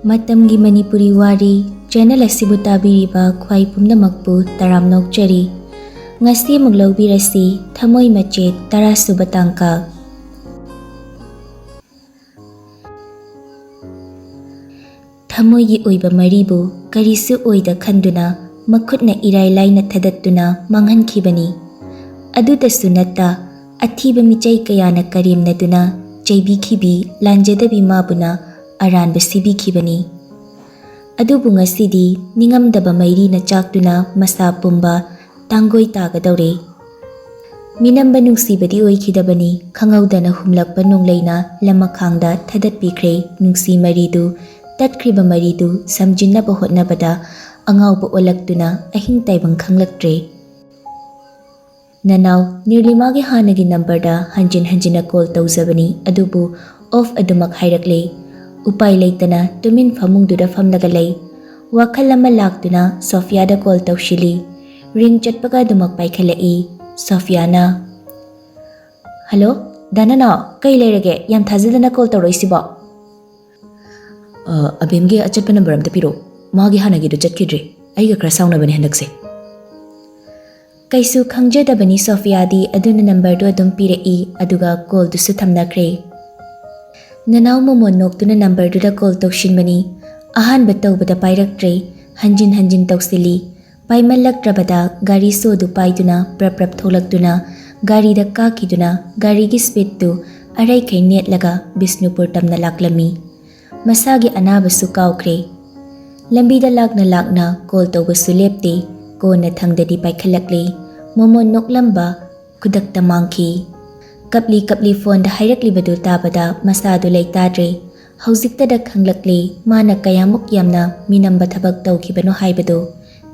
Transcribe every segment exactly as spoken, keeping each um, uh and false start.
ꯃꯇꯝꯒꯤ ꯃꯅꯤꯄꯨꯔꯤ ꯋꯥꯔꯤ ꯆꯦꯅꯦꯜ ꯑꯁꯤꯕꯨ ꯇꯥꯕꯤꯔꯤꯕ ꯈ꯭ꯋꯥꯏ ꯄꯨꯝꯅꯃꯛꯄꯨ ꯇꯔꯥꯝꯅ ꯑꯣꯛꯆꯔꯤ꯫ ꯉꯁꯤ ꯑꯃꯨꯛ ꯂꯧꯕꯤꯔꯁꯤ ꯊꯃꯣꯏ ꯃꯆꯦꯠ ꯇꯔꯥ ꯁꯨꯕ ꯇꯥꯡꯀꯛ꯫ ꯊꯃꯣꯏꯒꯤ ꯑꯣꯏꯕ ꯃꯔꯤꯕꯨ ꯀꯔꯤꯁꯨ ꯑꯣꯏꯗ ꯈꯟꯗꯨꯅ ꯃꯈꯨꯠꯅ ꯏꯔꯥꯏ ꯂꯥꯏꯅ ꯊꯗꯠꯇꯨꯅ ꯃꯥꯡꯍꯟꯈꯤꯕꯅꯤ꯫ ꯑꯗꯨꯗꯁꯨ ꯅꯠꯇ ꯑꯊꯤꯕ ꯃꯤꯆꯩ ꯀꯌꯥꯅ ꯀꯔꯦꯝꯅꯗꯨꯅ ꯆꯩꯕꯤꯈꯤꯕꯤ ꯂꯥꯟꯖꯗꯕꯤ ꯃꯥꯕꯨꯅ ꯑꯔꯥꯟꯕ ꯁꯤꯕꯤꯈꯤꯕꯅꯤ꯫ ꯑꯗꯨꯕꯨ ꯉꯁꯤꯗꯤ ꯅꯤꯡꯉꯝꯗꯕ ꯃꯩꯔꯤꯅ ꯆꯥꯛꯇꯨꯅ ꯃꯁꯥ ꯄꯨꯝꯕ ꯇꯥꯡꯒꯣꯏ ꯇꯥꯒꯗꯧꯔꯦ꯫ ꯃꯤꯅꯝꯕ ꯅꯨꯡꯁꯤꯕꯗꯤ ꯑꯣꯏꯈꯤꯗꯕꯅꯤ, ꯈꯪꯍꯧꯗꯅ ꯍꯨꯝꯂꯛꯄ ꯅꯣꯡꯂꯩꯅ ꯂꯃꯈꯥꯡꯗ ꯊꯗꯠꯄꯤꯈ꯭ꯔꯦ ꯅꯨꯡꯁꯤ ꯃꯔꯤꯗꯨ꯫ ꯇꯠꯈ꯭ꯔꯤꯕ ꯃꯔꯤꯗꯨ ꯁꯝꯖꯤꯟꯅꯕ ꯍꯣꯠꯅꯕꯗ ꯑꯉꯥꯎꯕ ꯑꯣꯜꯂꯛꯇꯨꯅ ꯑꯍꯤꯡ ꯇꯥꯏꯕꯪ ꯈꯪꯂꯛꯇ꯭ꯔꯦ꯫ ꯅꯅꯥꯎ ꯅꯤꯔꯂꯤꯃꯥꯒꯤ ꯍꯥꯟꯅꯒꯤ ꯅꯝꯕꯔꯗ ꯍꯟꯖꯤꯟ ꯍꯟꯖꯤꯟꯅ ꯀꯣꯜ ꯇꯧꯖꯕꯅꯤ, ꯑꯗꯨꯕꯨ ꯑꯣꯐ ꯑꯗꯨꯃꯛ ꯍꯥꯏꯔꯛꯂꯦ꯫ ꯎꯄꯥꯏ ꯂꯩꯇꯅ ꯇꯨꯃꯤꯟ ꯐꯃꯨꯡꯗꯨꯗ ꯐꯝꯂꯒ ꯂꯩ꯫ ꯋꯥꯈꯜ ꯑꯃ ꯂꯥꯛꯇꯨꯅ ꯁꯣꯐꯤꯌꯥꯗ ꯀꯣꯜ ꯇꯧꯁꯤꯜꯂꯤ꯫ ꯔꯤꯡ ꯆꯠꯄꯒ ꯑꯗꯨꯃꯛ ꯄꯥꯏꯈꯠꯂꯛꯏ꯫ ꯁꯣꯐꯤꯌꯥꯅ, "ꯍꯜꯂꯣ, ꯗꯥ ꯅꯅꯥꯎ, ꯀꯩ ꯂꯩꯔꯒꯦ? ꯌꯥꯝ ꯊꯥꯖꯗꯅ ꯀꯣꯜ ꯇꯧꯔꯛꯏꯁꯤꯕꯣ?" "ꯑ, ꯑꯕꯦꯝꯒꯤ ꯑꯆꯠꯄ ꯅꯝꯕꯔ ꯑꯝꯇ ꯄꯤꯔꯛꯑꯣ꯫ ꯃꯥꯒꯤ ꯍꯥꯟꯅꯒꯤꯗꯣ ꯆꯠꯈꯤꯗ꯭ꯔꯦ꯫ ꯑꯩꯒ ꯈꯔ ꯁꯥꯎꯅꯕꯅꯦ ꯍꯟꯗꯛꯁꯦ꯫" ꯀꯩꯁꯨ ꯈꯪꯖꯗꯕꯅꯤ ꯁꯣꯐꯤꯌꯥꯗꯤ, ꯑꯗꯨꯅ ꯅꯝꯕꯔꯗꯨ ꯑꯗꯨꯝ ꯄꯤꯔꯛꯏ, ꯑꯗꯨꯒ ꯀꯣꯜꯗꯨꯁꯨ ꯊꯝꯅꯈ꯭ꯔꯦ꯫ ꯅꯅꯥꯎ ꯃꯣꯃꯣꯟ ꯅꯣꯛꯇꯨꯅ ꯅꯝꯕꯔꯗꯨꯗ ꯀꯣꯜ ꯇꯧꯁꯤꯟꯕꯅꯤ꯫ ꯑꯍꯥꯟꯕ ꯇꯧꯕꯗ ꯄꯥꯏꯔꯛꯇ꯭ꯔꯦ꯫ ꯍꯟꯖꯤꯟ ꯍꯟꯖꯤꯟ ꯇꯧꯁꯤꯜꯂꯤ꯫ ꯄꯥꯏꯃꯜꯂꯛꯇ꯭ꯔꯕꯗ ꯒꯥꯔꯤ ꯁꯣꯗꯨ ꯄꯥꯏꯗꯨꯅ ꯄ꯭ꯔꯞ ꯄ꯭ꯔꯞ ꯊꯣꯛꯂꯛꯇꯨꯅ ꯒꯥꯔꯤꯗ ꯀꯥꯈꯤꯗꯨꯅ ꯒꯥꯔꯤꯒꯤ ꯁ꯭ꯄꯤꯗꯇꯨ ꯑꯔꯩꯈꯩ ꯅꯦꯠꯂꯒ ꯕꯤꯁꯅꯨꯄꯨꯔ ꯇꯝꯅ ꯂꯥꯛꯂꯝꯃꯤ꯫ ꯃꯁꯥꯒꯤ ꯑꯅꯥꯕꯁꯨ ꯀꯥꯎꯈ꯭ꯔꯦ꯫ ꯂꯝꯕꯤꯗ ꯂꯥꯛꯅ ꯂꯥꯛꯅ ꯀꯣꯜ ꯇꯧꯕꯁꯨ ꯂꯦꯞꯇꯦ꯫ ꯀꯣꯟꯅ ꯊꯪꯗꯗꯤ ꯄꯥꯏꯈꯠꯂꯛꯂꯦ꯫ ꯃꯣꯃꯣꯟ ꯅꯣꯛꯂꯝꯕ ꯈꯨꯗꯛꯇ ꯃꯥꯡꯈꯤ꯫ ꯀꯞꯂꯤ ꯀꯞꯂꯤ ꯐꯣꯟꯗ ꯍꯥꯏꯔꯛꯂꯤꯕꯗꯨ ꯇꯥꯕꯗ ꯃꯁꯥꯗꯨ ꯂꯩꯇꯥꯗ꯭ꯔꯦ꯫ ꯍꯧꯖꯤꯛꯇꯗ ꯈꯪꯂꯛꯂꯦ ꯃꯥꯅ ꯀꯌꯥꯃꯨꯛ ꯌꯥꯝꯅ ꯃꯤꯅꯝꯕ ꯊꯕꯛ ꯇꯧꯈꯤꯕꯅꯣ ꯍꯥꯏꯕꯗꯨ꯫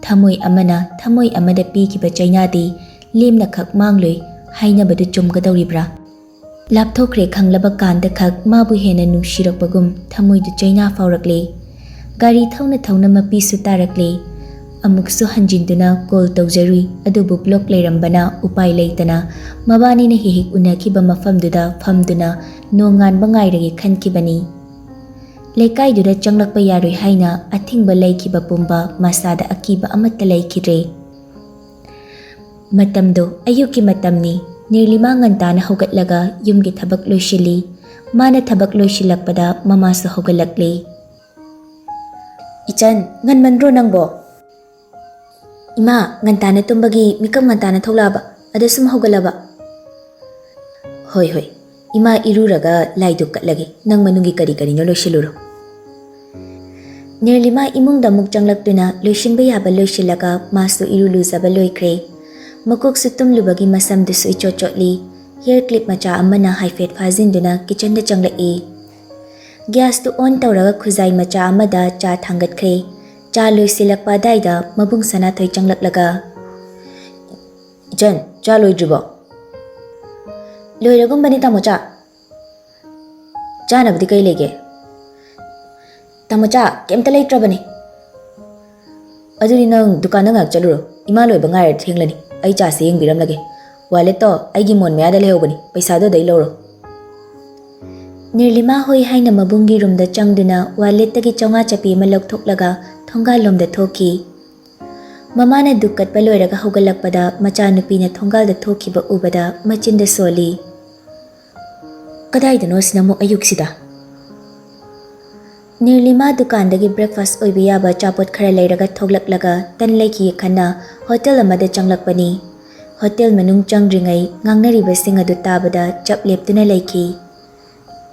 ꯊꯃꯣꯏ ꯑꯃꯅ ꯊꯃꯣꯏ ꯑꯃꯗ ꯄꯤꯈꯤꯕ ꯆꯩꯅꯥꯗꯤ ꯂꯦꯝꯅꯈꯛ ꯃꯥꯡꯂꯣꯏ ꯍꯥꯏꯅꯕꯗꯨ ꯆꯨꯝꯒꯗꯧꯔꯤꯕ꯭ꯔꯥ? ꯂꯥꯞꯊꯣꯛꯈ꯭ꯔꯦ ꯈꯪꯂꯕ ꯀꯥꯟꯗ ꯈꯛ ꯃꯥꯕꯨ ꯍꯦꯟꯅ ꯅꯨꯡꯁꯤꯔꯛꯄꯒꯨꯝ ꯊꯃꯣꯏꯗꯨ ꯆꯩꯅꯥ ꯐꯥꯎꯔꯛꯂꯦ꯫ ꯒꯥꯔꯤ ꯊꯧꯅ ꯊꯧꯅ ꯃꯄꯤꯁꯨ ꯇꯥꯔꯛꯂꯦ꯫ ꯑꯃꯨꯛꯁꯨ ꯍꯟꯖꯤꯟꯗꯨꯅ ꯀꯣꯜ ꯇꯧꯖꯔꯨꯏ, ꯑꯗꯨꯕꯨ ꯕ꯭ꯂꯣꯛ ꯂꯩꯔꯝꯕꯅ ꯎꯄꯥꯏ ꯂꯩꯇꯅ ꯃꯕꯥꯅꯤꯅ ꯍꯦꯛ ꯍꯦꯛ ꯎꯅꯈꯤꯕ ꯃꯐꯝꯗꯨꯗ ꯐꯝꯗꯨꯅ ꯅꯣꯡꯉꯥꯟꯕ ꯉꯥꯏꯔꯒꯦ ꯈꯟꯈꯤꯕꯅꯤ꯫ ꯂꯩꯀꯥꯏꯗꯨꯗ ꯆꯪꯂꯛꯄ ꯌꯥꯔꯣꯏ ꯍꯥꯏꯅ ꯑꯊꯤꯡꯕ ꯂꯩꯈꯤꯕ ꯄꯨꯝꯕ ꯃꯁꯥꯗ ꯑꯀꯤꯕ ꯑꯃꯠꯇ ꯂꯩꯈꯤꯗ꯭ꯔꯦ꯫ ꯃꯇꯝꯗꯣ ꯑꯌꯨꯛꯀꯤ ꯃꯇꯝꯅꯤ꯫ ꯅꯤꯔꯂꯤꯃꯥ ꯉꯟꯇꯥꯅ ꯍꯧꯒꯠꯂꯒ ꯌꯨꯝꯒꯤ ꯊꯕꯛ ꯂꯣꯏꯁꯤꯜꯂꯤ꯫ ꯃꯥꯅ ꯊꯕꯛ ꯂꯣꯏꯁꯤꯜꯂꯛꯄꯗ ꯃꯃꯥꯁꯨ ꯍꯧꯒꯠꯂꯛꯂꯤ꯫ "ꯏꯆꯟ, ꯉꯟꯃꯟꯗ꯭ꯔꯣ ꯅꯪꯕꯣ?" "ꯏꯃꯥ, ꯉꯟꯇꯥꯅ ꯇꯨꯝꯕꯒꯤ ꯃꯤꯀꯞ ꯉꯟꯇꯥꯅ ꯊꯣꯛꯂꯛꯑꯕ, ꯑꯗ ꯁꯨꯝ ꯍꯧꯒꯠꯂꯕ?" "ꯍꯣꯏ, ꯍꯣꯏ, ꯏꯃꯥ ꯏꯔꯨꯔꯒ ꯂꯥꯏꯗꯨ ꯀꯠꯂꯒꯦ, ꯅꯪ ꯃꯅꯨꯡꯒꯤ ꯀꯔꯤ ꯀꯔꯤꯅꯣ ꯂꯣꯏꯁꯤꯜꯂꯨꯔꯣ꯫" ꯅꯤꯔꯂꯤꯃꯥ ꯏꯃꯨꯡꯗ ꯑꯃꯨꯛ ꯆꯪꯂꯛꯇꯨꯅ ꯂꯣꯏꯁꯤꯟꯕ ꯌꯥꯕ ꯂꯣꯏꯁꯤꯜꯂꯒ ꯃꯥꯁꯨ ꯏꯔꯨ ꯂꯨꯖꯕ ꯂꯣꯏꯈ꯭ꯔꯦ꯫ ꯃꯀꯣꯛꯁꯨ ꯇꯨꯝꯂꯨꯕꯒꯤ ꯃꯁꯝꯗꯨꯁꯨ ꯏꯆꯣꯠ ꯆꯣꯠꯂꯤ꯫ ꯍꯤꯌꯔ ꯀ꯭ꯂꯤꯞ ꯃꯆꯥ ꯑꯃꯅ ꯍꯥꯏꯐꯦꯠ ꯐꯥꯖꯤꯟꯗꯨꯅ ꯀꯤꯆꯟꯗ ꯆꯪꯂꯛꯏ꯫ ꯒ꯭ꯌꯥꯁꯇꯨ ꯑꯣꯟ ꯇꯧꯔꯒ ꯈꯨꯖꯥꯏ ꯃꯆꯥ ꯑꯃꯗ ꯆꯥ ꯊꯥꯡꯒꯠꯈ꯭ꯔꯦ꯫ ꯆꯥ ꯂꯣꯏꯁꯤꯜꯂꯛꯄ ꯑꯗꯥꯏꯗ ꯃꯕꯨꯡ ꯁꯅꯥꯊꯣꯏ ꯆꯪꯂꯛꯂꯒ, "ꯏꯆꯟ, ꯆꯥ ꯂꯣꯏꯗ꯭ꯔꯤꯕꯣ?" "ꯂꯣꯏꯔꯒꯨꯝꯕꯅꯤ ꯇꯥꯃꯣ ꯆꯥ꯫ ꯆꯥꯅꯕꯗꯤ ꯀꯩ ꯂꯩꯒꯦ?" "ꯇꯥꯃꯣ ꯆꯥ ꯀꯩꯝꯇ ꯂꯩꯇ꯭ꯔꯕꯅꯤ꯫" "ꯑꯗꯨꯗꯤ ꯅꯪ ꯗꯨꯀꯥꯟꯗ ꯉꯥꯏꯍꯥꯛ ꯆꯠꯂꯨꯔꯣ, ꯏꯃꯥ ꯂꯣꯏꯕ ꯉꯥꯏꯔꯗꯤ ꯊꯦꯡꯂꯅꯤ꯫ ꯑꯩ ꯆꯥꯁꯦ ꯌꯦꯡꯕꯤꯔꯝꯂꯒꯦ꯫ ꯋꯥꯂꯦꯠꯇꯣ ꯑꯩꯒꯤ ꯃꯣꯟ ꯃꯌꯥꯗ ꯂꯩꯍꯧꯕꯅꯤ, ꯄꯩꯁꯥꯗꯣ ꯑꯗꯩ ꯂꯧꯔꯣ꯫" ꯅꯤꯔꯂꯤꯃꯥ ꯍꯣꯏ ꯍꯥꯏꯅ ꯃꯕꯨꯡꯒꯤ ꯔꯨꯝꯗ ꯆꯪꯗꯨꯅ ꯋꯥꯂꯦꯠꯇꯒꯤ ꯆꯥꯝꯃꯉꯥ ꯆꯞꯄꯤ ꯑꯃ ꯂꯧꯊꯣꯛꯂꯒ ꯊꯣꯡꯒꯥꯜꯂꯣꯝꯗ ꯊꯣꯛꯈꯤ꯫ ꯃꯃꯥꯅ ꯗꯨꯛ ꯀꯠꯄ ꯂꯣꯏꯔꯒ ꯍꯧꯒꯠꯂꯛꯄꯗ ꯃꯆꯥꯅꯨꯄꯤꯅ ꯊꯣꯡꯒꯥꯜꯗ ꯊꯣꯛꯈꯤꯕ ꯎꯕꯗ ꯃꯆꯤꯟꯗ ꯁꯣꯜꯂꯤ꯫ "ꯀꯗꯥꯏꯗꯅꯣ ꯁꯤꯅ ꯑꯃꯨꯛ ꯑꯌꯨꯛꯁꯤꯗ?" ꯅꯤꯔꯂꯤꯃꯥ ꯗꯨꯀꯥꯟꯗꯒꯤ ꯕ꯭ꯔꯦꯛꯐꯥꯁ ꯑꯣꯏꯕ ꯌꯥꯕ ꯑꯆꯥꯄꯣꯠ ꯈꯔ ꯂꯩꯔꯒ ꯊꯣꯛꯂꯛꯂꯒ ꯇꯟ ꯂꯩꯈꯤꯒꯦ ꯈꯟꯅ ꯍꯣꯇꯦꯜ ꯑꯃꯗ ꯆꯪꯂꯛꯄꯅꯤ꯫ ꯍꯣꯇꯦꯜ ꯃꯅꯨꯡ ꯆꯪꯗ꯭ꯔꯤꯉꯩ ꯉꯥꯡꯅꯔꯤꯕꯁꯤꯡ ꯑꯗꯨ ꯇꯥꯕꯗ ꯆꯞ ꯂꯦꯞꯇꯨꯅ ꯂꯩꯈꯤ꯫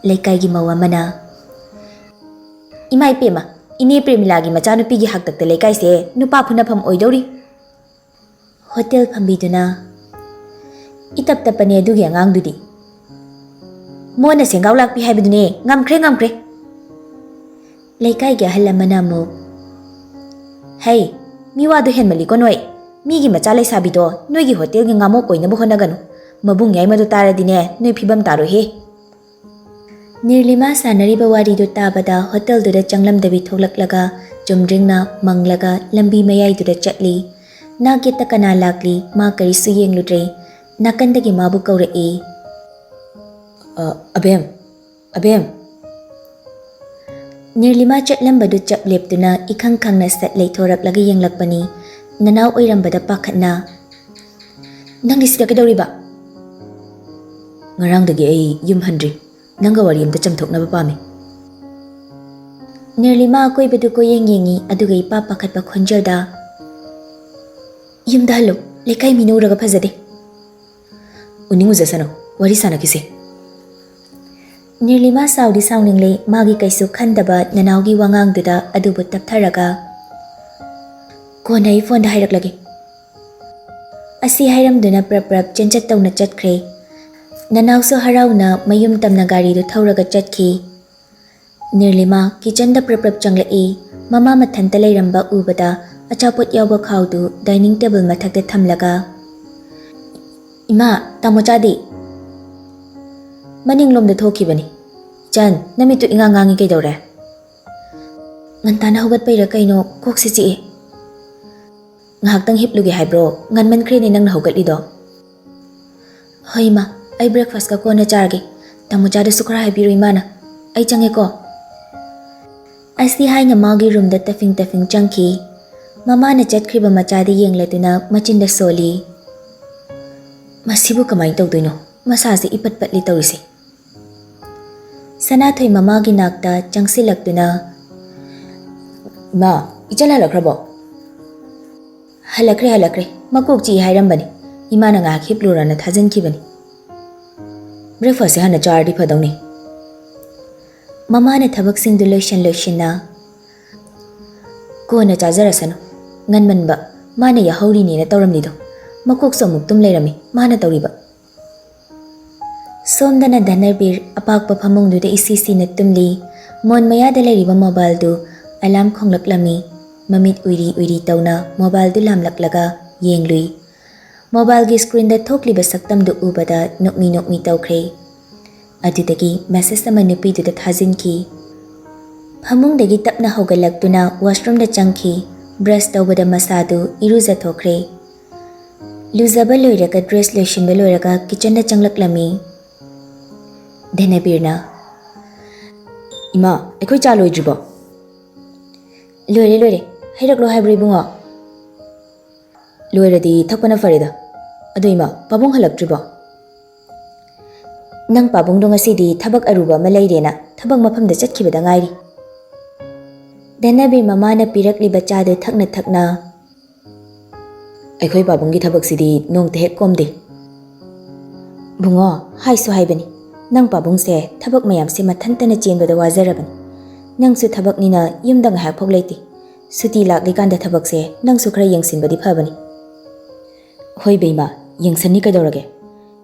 ꯂꯩꯀꯥꯏꯒꯤ ꯃꯧ ꯑꯃꯅ, "ꯏꯃꯥ ꯏꯄꯦꯝꯃ, ꯏꯅꯦ ꯄ꯭ꯔꯦꯃꯤꯂꯥꯒꯤ ꯃꯆꯥꯅꯨꯄꯤꯒꯤ ꯍꯥꯛꯇꯛꯇ ꯂꯩꯀꯥꯏꯁꯦ ꯅꯨꯄꯥ ꯐꯨꯅꯐꯝ ꯑꯣꯏꯗꯧꯔꯤ꯫" ꯍꯣꯇꯦꯜ ꯐꯝꯕꯤꯗꯨꯅ, "ꯏꯇꯞ ꯇꯞꯄꯅꯦ ꯑꯗꯨꯒꯤ ꯑꯉꯥꯡꯗꯨꯗꯤ꯫ ꯃꯣꯟꯅ ꯁꯦꯡꯒꯥꯎ ꯂꯥꯛꯄꯤ ꯍꯥꯏꯕꯗꯨꯅꯦ, ꯉꯝꯈ꯭ꯔꯦ, ꯉꯝꯈ꯭ꯔꯦ꯫" ꯂꯩꯀꯥꯏꯒꯤ ꯑꯍꯜ ꯑꯃꯅ ꯑꯃꯨꯛ, "ꯍꯩ, ꯃꯤ ꯋꯥꯗꯣ ꯍꯦꯟꯃꯜꯂꯤꯀꯣ ꯅꯣꯏ꯫ ꯃꯤꯒꯤ ꯃꯆꯥ ꯂꯩꯁꯥꯕꯤꯗꯣ ꯅꯣꯏꯒꯤ ꯍꯣꯇꯦꯜꯒꯤ ꯉꯥꯃꯣꯛ ꯑꯣꯏꯅꯕ ꯍꯣꯠꯅꯒꯅꯨ꯫ ꯃꯕꯨꯡ ꯌꯥꯏꯃꯗꯣ ꯇꯥꯔꯗꯤꯅꯦ ꯅꯣꯏ ꯐꯤꯕꯝ ꯇꯥꯔꯣꯏꯍꯦ꯫" ꯅꯤꯔꯂꯤꯃꯥ ꯁꯥꯟꯅꯔꯤꯕ ꯋꯥꯔꯤꯗꯨ ꯇꯥꯕꯗ ꯍꯣꯇꯦꯜꯗꯨꯗ ꯆꯪꯂꯝꯗꯕꯤ ꯊꯣꯛꯂꯛꯂꯒ ꯆꯨꯝꯗ꯭ꯔꯤꯡꯅ ꯃꯪꯂꯒ ꯂꯝꯕꯤ ꯃꯌꯥꯏꯗꯨꯗ ꯆꯠꯂꯤ꯫ ꯅꯥꯛ ꯌꯦꯠꯇ ꯀꯅꯥ ꯂꯥꯛꯂꯤ ꯃꯥ ꯀꯔꯤꯁꯨ ꯌꯦꯡꯂꯨꯗ꯭ꯔꯦ꯫ ꯅꯥꯀꯟꯗꯒꯤ ꯃꯥꯕꯨ ꯀꯧꯔꯛꯏ꯫ "ꯑ, ꯑꯕꯦꯝ, ꯑꯕꯦꯝ!" ꯅꯤꯔꯂꯤꯃꯥ ꯆꯠꯂꯝꯕꯗꯨ ꯆꯞ ꯂꯦꯞꯇꯨꯅ ꯏꯈꯪ ꯈꯪꯅ ꯁꯠ ꯂꯩꯊꯣꯔꯛꯂꯒ ꯌꯦꯡꯂꯛꯄꯅꯤ꯫ ꯅꯅꯥꯎ ꯑꯣꯏꯔꯝꯕꯗ ꯄꯥꯈꯠꯅ, "ꯅꯪꯗꯤ ꯁꯤꯗ ꯀꯩꯗꯧꯔꯤꯕ?" "ꯉꯔꯥꯡꯗꯒꯤ ꯑꯩ ꯌꯨꯝ ꯍꯟꯗ꯭ꯔꯤ꯫ ꯅꯪꯒ ꯋꯥꯔꯤ ꯑꯝꯇ ꯆꯝꯊꯣꯛꯅꯕ ꯄꯥꯝꯃꯤ꯫" ꯅꯤꯔꯂꯤꯃꯥ ꯑꯀꯣꯏꯕꯗꯨ ꯀꯣꯏꯌꯦꯡ ꯌꯦꯡꯉꯤ, ꯑꯗꯨꯒ ꯏꯄꯥ ꯄꯥꯈꯠꯄ ꯈꯣꯟꯖꯦꯜꯗ, "ꯌꯨꯝꯗ ꯍꯜꯂꯨ, ꯂꯩꯀꯥꯏ ꯃꯤꯅ ꯎꯔꯒ ꯐꯖꯗꯦ꯫" "ꯎꯅꯤꯡ ꯎꯖꯁꯅꯨ, ꯋꯥꯔꯤ ꯁꯥꯟꯅꯈꯤꯁꯦ꯫" ꯅꯤꯔꯂꯤꯃꯥ ꯁꯥꯎꯗꯤ ꯁꯥꯎꯅꯤꯡꯂꯦ, ꯃꯥꯒꯤ ꯀꯩꯁꯨ ꯈꯟꯗꯕ ꯅꯅꯥꯎꯒꯤ ꯋꯥꯉꯥꯡꯗꯨꯗ꯫ ꯑꯗꯨꯕꯨ ꯇꯞꯊꯔꯒ, "ꯀꯣꯟꯅ ꯑꯩ ꯐꯣꯟꯗ ꯍꯥꯏꯔꯛꯂꯒꯦ꯫" ꯑꯁꯤ ꯍꯥꯏꯔꯝꯗꯨꯅ ꯄ꯭ꯔꯞ ꯄ꯭ꯔꯞ ꯆꯦꯟꯆꯠ ꯇꯧꯅ ꯆꯠꯈ꯭ꯔꯦ꯫ ꯅꯅꯥꯎꯁꯨ ꯍꯔꯥꯎꯅ ꯃꯌꯨꯝ ꯇꯝꯅ ꯒꯥꯔꯤꯗꯨ ꯊꯧꯔꯒ ꯆꯠꯈꯤ꯫ ꯅꯤꯔꯂꯤꯃꯥ ꯀꯤꯆꯟꯗ ꯄ꯭ꯔꯞ ꯄ꯭ꯔꯞ ꯆꯪꯂꯛꯏ꯫ ꯃꯃꯥ ꯃꯊꯟꯇ ꯂꯩꯔꯝꯕ ꯎꯕꯗ ꯑꯆꯥꯄꯣꯠ ꯌꯥꯎꯕ ꯈꯥꯎꯗꯨ ꯗꯥꯏꯅꯤꯡ ꯇꯦꯕꯜ ꯃꯊꯛꯇ ꯊꯝꯂꯒ, "ꯏꯃꯥ, ꯇꯥꯃꯣꯆꯥꯗꯤ?" "ꯃꯅꯤꯡꯂꯣꯝꯗ ꯊꯣꯛꯈꯤꯕꯅꯤ꯫ ꯏꯆꯟ, ꯅꯃꯤꯠꯇꯨ ꯏꯉꯥꯡ ꯉꯥꯡꯉꯤ ꯀꯩꯗꯧꯔꯦ?" "ꯉꯟꯇꯥꯅ ꯍꯧꯒꯠꯄꯩꯔꯥ ꯀꯩꯅꯣ, ꯀꯣꯛꯁꯤ ꯆꯤꯛꯑꯦ꯫" "ꯉꯥꯏꯍꯥꯛꯇꯪ ꯍꯤꯞꯂꯨꯒꯦ ꯍꯥꯏꯕ꯭ꯔꯣ? ꯉꯟꯃꯟꯈ꯭ꯔꯦꯅꯦ ꯅꯪꯅ ꯍꯧꯒꯠꯂꯤꯗꯣ꯫" "ꯍꯣꯏ ꯏꯃꯥ, ꯑꯩ ꯕ꯭ꯔꯦꯛꯐꯥꯁꯀ ꯀꯣꯟꯅ ꯆꯥꯔꯒꯦ꯫ ꯇꯥꯃꯣꯆꯥꯗꯁꯨ ꯈꯔ ꯍꯥꯏꯕꯤꯔꯨ ꯏꯃꯥꯅ꯫ ꯑꯩ ꯆꯪꯉꯦꯀꯣ꯫" ꯑꯁꯤ ꯍꯥꯏꯅ ꯃꯥꯒꯤ ꯔꯨꯝꯗ ꯇꯐꯤꯡ ꯇꯐꯤꯡ ꯆꯪꯈꯤ꯫ ꯃꯃꯥꯅ ꯆꯠꯈ꯭ꯔꯤꯕ ꯃꯆꯥꯗ ꯌꯦꯡꯂꯗꯨꯅ ꯃꯆꯤꯟꯗ ꯁꯣꯜꯂꯤ꯫ "ꯃꯁꯤꯕꯨ ꯀꯃꯥꯏꯅ ꯇꯧꯗꯣꯏꯅꯣ? ꯃꯁꯥꯁꯦ ꯏꯄꯠ ꯄꯠꯂꯤ ꯇꯧꯔꯤꯁꯦ꯫" ꯁꯅꯥꯊꯣꯏ ꯃꯃꯥꯒꯤ ꯅꯥꯛꯇ ꯆꯪꯁꯤꯜꯂꯛꯇꯨꯅ, "ꯏꯃꯥ, ꯏꯆꯟ ꯍꯜꯂꯛꯈ꯭ꯔꯕꯣ?" "ꯍꯜꯂꯛꯈ꯭ꯔꯦ, ꯍꯜꯂꯛꯈ꯭ꯔꯦ꯫ ꯃꯀꯣꯛ ꯆꯤꯛꯏ ꯍꯥꯏꯔꯝꯕꯅꯤ꯫ ꯏꯃꯥꯅ ꯉꯥꯏꯍꯥꯛ ꯍꯤꯞꯂꯨꯔꯅ ꯊꯥꯖꯤꯟꯈꯤꯕꯅꯤ꯫ ꯕ꯭ꯔꯦꯛꯐꯥꯁꯁꯦ ꯍꯥꯟꯅ ꯆꯥꯔꯗꯤ ꯐꯗꯧꯅꯤ꯫" ꯃꯃꯥꯅ ꯊꯕꯛꯁꯤꯡꯗꯨ ꯂꯣꯏꯁꯤꯟ ꯂꯣꯏꯁꯤꯟꯅ, "ꯀꯣꯟꯅ ꯆꯥꯖꯔꯁꯅꯨ꯫ ꯉꯟꯃꯟꯕ꯫ ꯃꯥꯅ ꯌꯥꯍꯧꯔꯤꯅꯦꯅ ꯇꯧꯔꯝꯂꯤꯗꯣ꯫ ꯃꯀꯣꯛꯁꯨ ꯑꯃꯨꯛ ꯇꯨꯝ ꯂꯩꯔꯝꯃꯤ꯫ ꯃꯥꯅ ꯇꯧꯔꯤꯕ꯫" ꯁꯣꯝꯗꯅ ꯙꯅꯕꯤꯔ ꯑꯄꯥꯛꯄ ꯐꯃꯨꯡꯗꯨꯗ ꯏꯁꯤ ꯁꯤꯅ ꯇꯨꯝꯂꯤ꯫ ꯃꯣꯟ ꯃꯌꯥꯗ ꯂꯩꯔꯤꯕ ꯃꯣꯕꯥꯏꯜꯗꯨ ꯑꯦꯂꯥꯝ ꯈꯣꯡꯂꯛꯂꯝꯃꯤ꯫ ꯃꯃꯤꯠ ꯎꯏꯔꯤ ꯎꯏꯔꯤ ꯇꯧꯅ ꯃꯣꯕꯥꯏꯜꯗꯨ ꯂꯥꯝꯂꯛꯂꯒ ꯌꯦꯡꯂꯨꯏ꯫ ꯃꯣꯕꯥꯏꯜꯒꯤ ꯁ꯭ꯀ꯭ꯔꯤꯟꯗ ꯊꯣꯛꯂꯤꯕ ꯁꯛꯇꯝꯗꯨ ꯎꯕꯗ ꯅꯣꯛꯃꯤ ꯅꯣꯛꯃꯤ ꯇꯧꯈ꯭ꯔꯦ꯫ ꯑꯗꯨꯗꯒꯤ ꯃꯦꯁꯦꯖ ꯑꯃ ꯅꯨꯄꯤꯗꯨꯗ ꯊꯥꯖꯤꯟꯈꯤ꯫ ꯐꯃꯨꯡꯗꯒꯤ ꯇꯞꯅ ꯍꯧꯒꯠꯂꯛꯇꯨꯅ ꯋꯥꯁꯔꯨꯝꯗ ꯆꯪꯈꯤ꯫ ꯕ꯭ꯔꯁ ꯇꯧꯕꯗ ꯃꯁꯥꯗꯨ ꯏꯔꯨꯖꯊꯣꯛꯈ꯭ꯔꯦ꯫ ꯂꯨꯖꯕ ꯂꯣꯏꯔꯒ ꯗ꯭ꯔꯦꯁ ꯂꯣꯏꯁꯤꯟꯕ ꯂꯣꯏꯔꯒ ꯀꯤꯆꯟꯗ ꯆꯪꯂꯛꯂꯝꯃꯤ꯫ ꯙꯅꯕꯤꯔꯅ, ꯏꯃꯥ, ꯑꯩꯈꯣꯏ ꯆꯥ ꯂꯣꯏꯗ꯭ꯔꯤꯕꯣ? ꯂꯣꯏꯔꯦ, ꯂꯣꯏꯔꯦ꯫ ꯍꯩꯔꯛꯂꯣ ꯍꯥꯏꯕ꯭ꯔꯣ, ꯏꯕꯨꯡꯉꯣ? ꯂꯣꯏꯔꯗꯤ ꯊꯛꯄꯅ ꯐꯔꯦꯗ꯫ ꯑꯗꯣ ꯏꯃꯥ, ꯄꯥꯕꯨꯡ ꯍꯜꯂꯛꯇ꯭ꯔꯤꯕꯣ? ꯅꯪ ꯄꯥꯕꯨꯡꯗꯣ ꯉꯁꯤꯗꯤ ꯊꯕꯛ ꯑꯔꯨꯕ ꯑꯃ ꯂꯩꯔꯦꯅ ꯊꯕꯛ ꯃꯐꯝꯗ ꯆꯠꯈꯤꯕꯗ ꯉꯥꯏꯔꯤ꯫ ꯙꯅꯕꯤꯔ ꯃꯃꯥꯅ ꯄꯤꯔꯛꯂꯤꯕ ꯆꯥꯗꯨ ꯊꯛꯅ ꯊꯛꯅ, ꯑꯩꯈꯣꯏ ꯄꯥꯕꯨꯡꯒꯤ ꯊꯕꯛꯁꯤꯗꯤ ꯅꯣꯡꯇ ꯍꯦꯛ ꯀꯣꯝꯗꯦ꯫ ꯕꯨꯡꯉꯣ, ꯍꯥꯏꯁꯨ ꯍꯥꯏꯕꯅꯤ, ꯅꯪ ꯄꯥꯕꯨꯡꯁꯦ ꯊꯕꯛ ꯃꯌꯥꯝꯁꯦ ꯃꯊꯟꯇꯅ ꯆꯦꯟꯕꯗ ꯋꯥꯖꯔꯕꯅꯤ꯫ ꯅꯪꯁꯨ ꯊꯕꯛꯅꯤꯅ ꯌꯨꯝꯗ ꯉꯥꯏꯍꯥꯛ ꯐꯥꯎ ꯂꯩꯇꯦ꯫ ꯁꯨꯇꯤ ꯂꯥꯛꯂꯤꯀꯥꯟꯗ ꯊꯕꯛꯁꯦ ꯅꯪꯁꯨ ꯈꯔ ꯌꯦꯡꯁꯤꯟꯕꯗꯤ ꯐꯕꯅꯤ꯫ ꯍꯣꯏ ꯕꯦꯝꯃ, ꯌꯦꯡꯁꯟꯅꯤ ꯀꯩꯗꯧꯔꯒꯦ?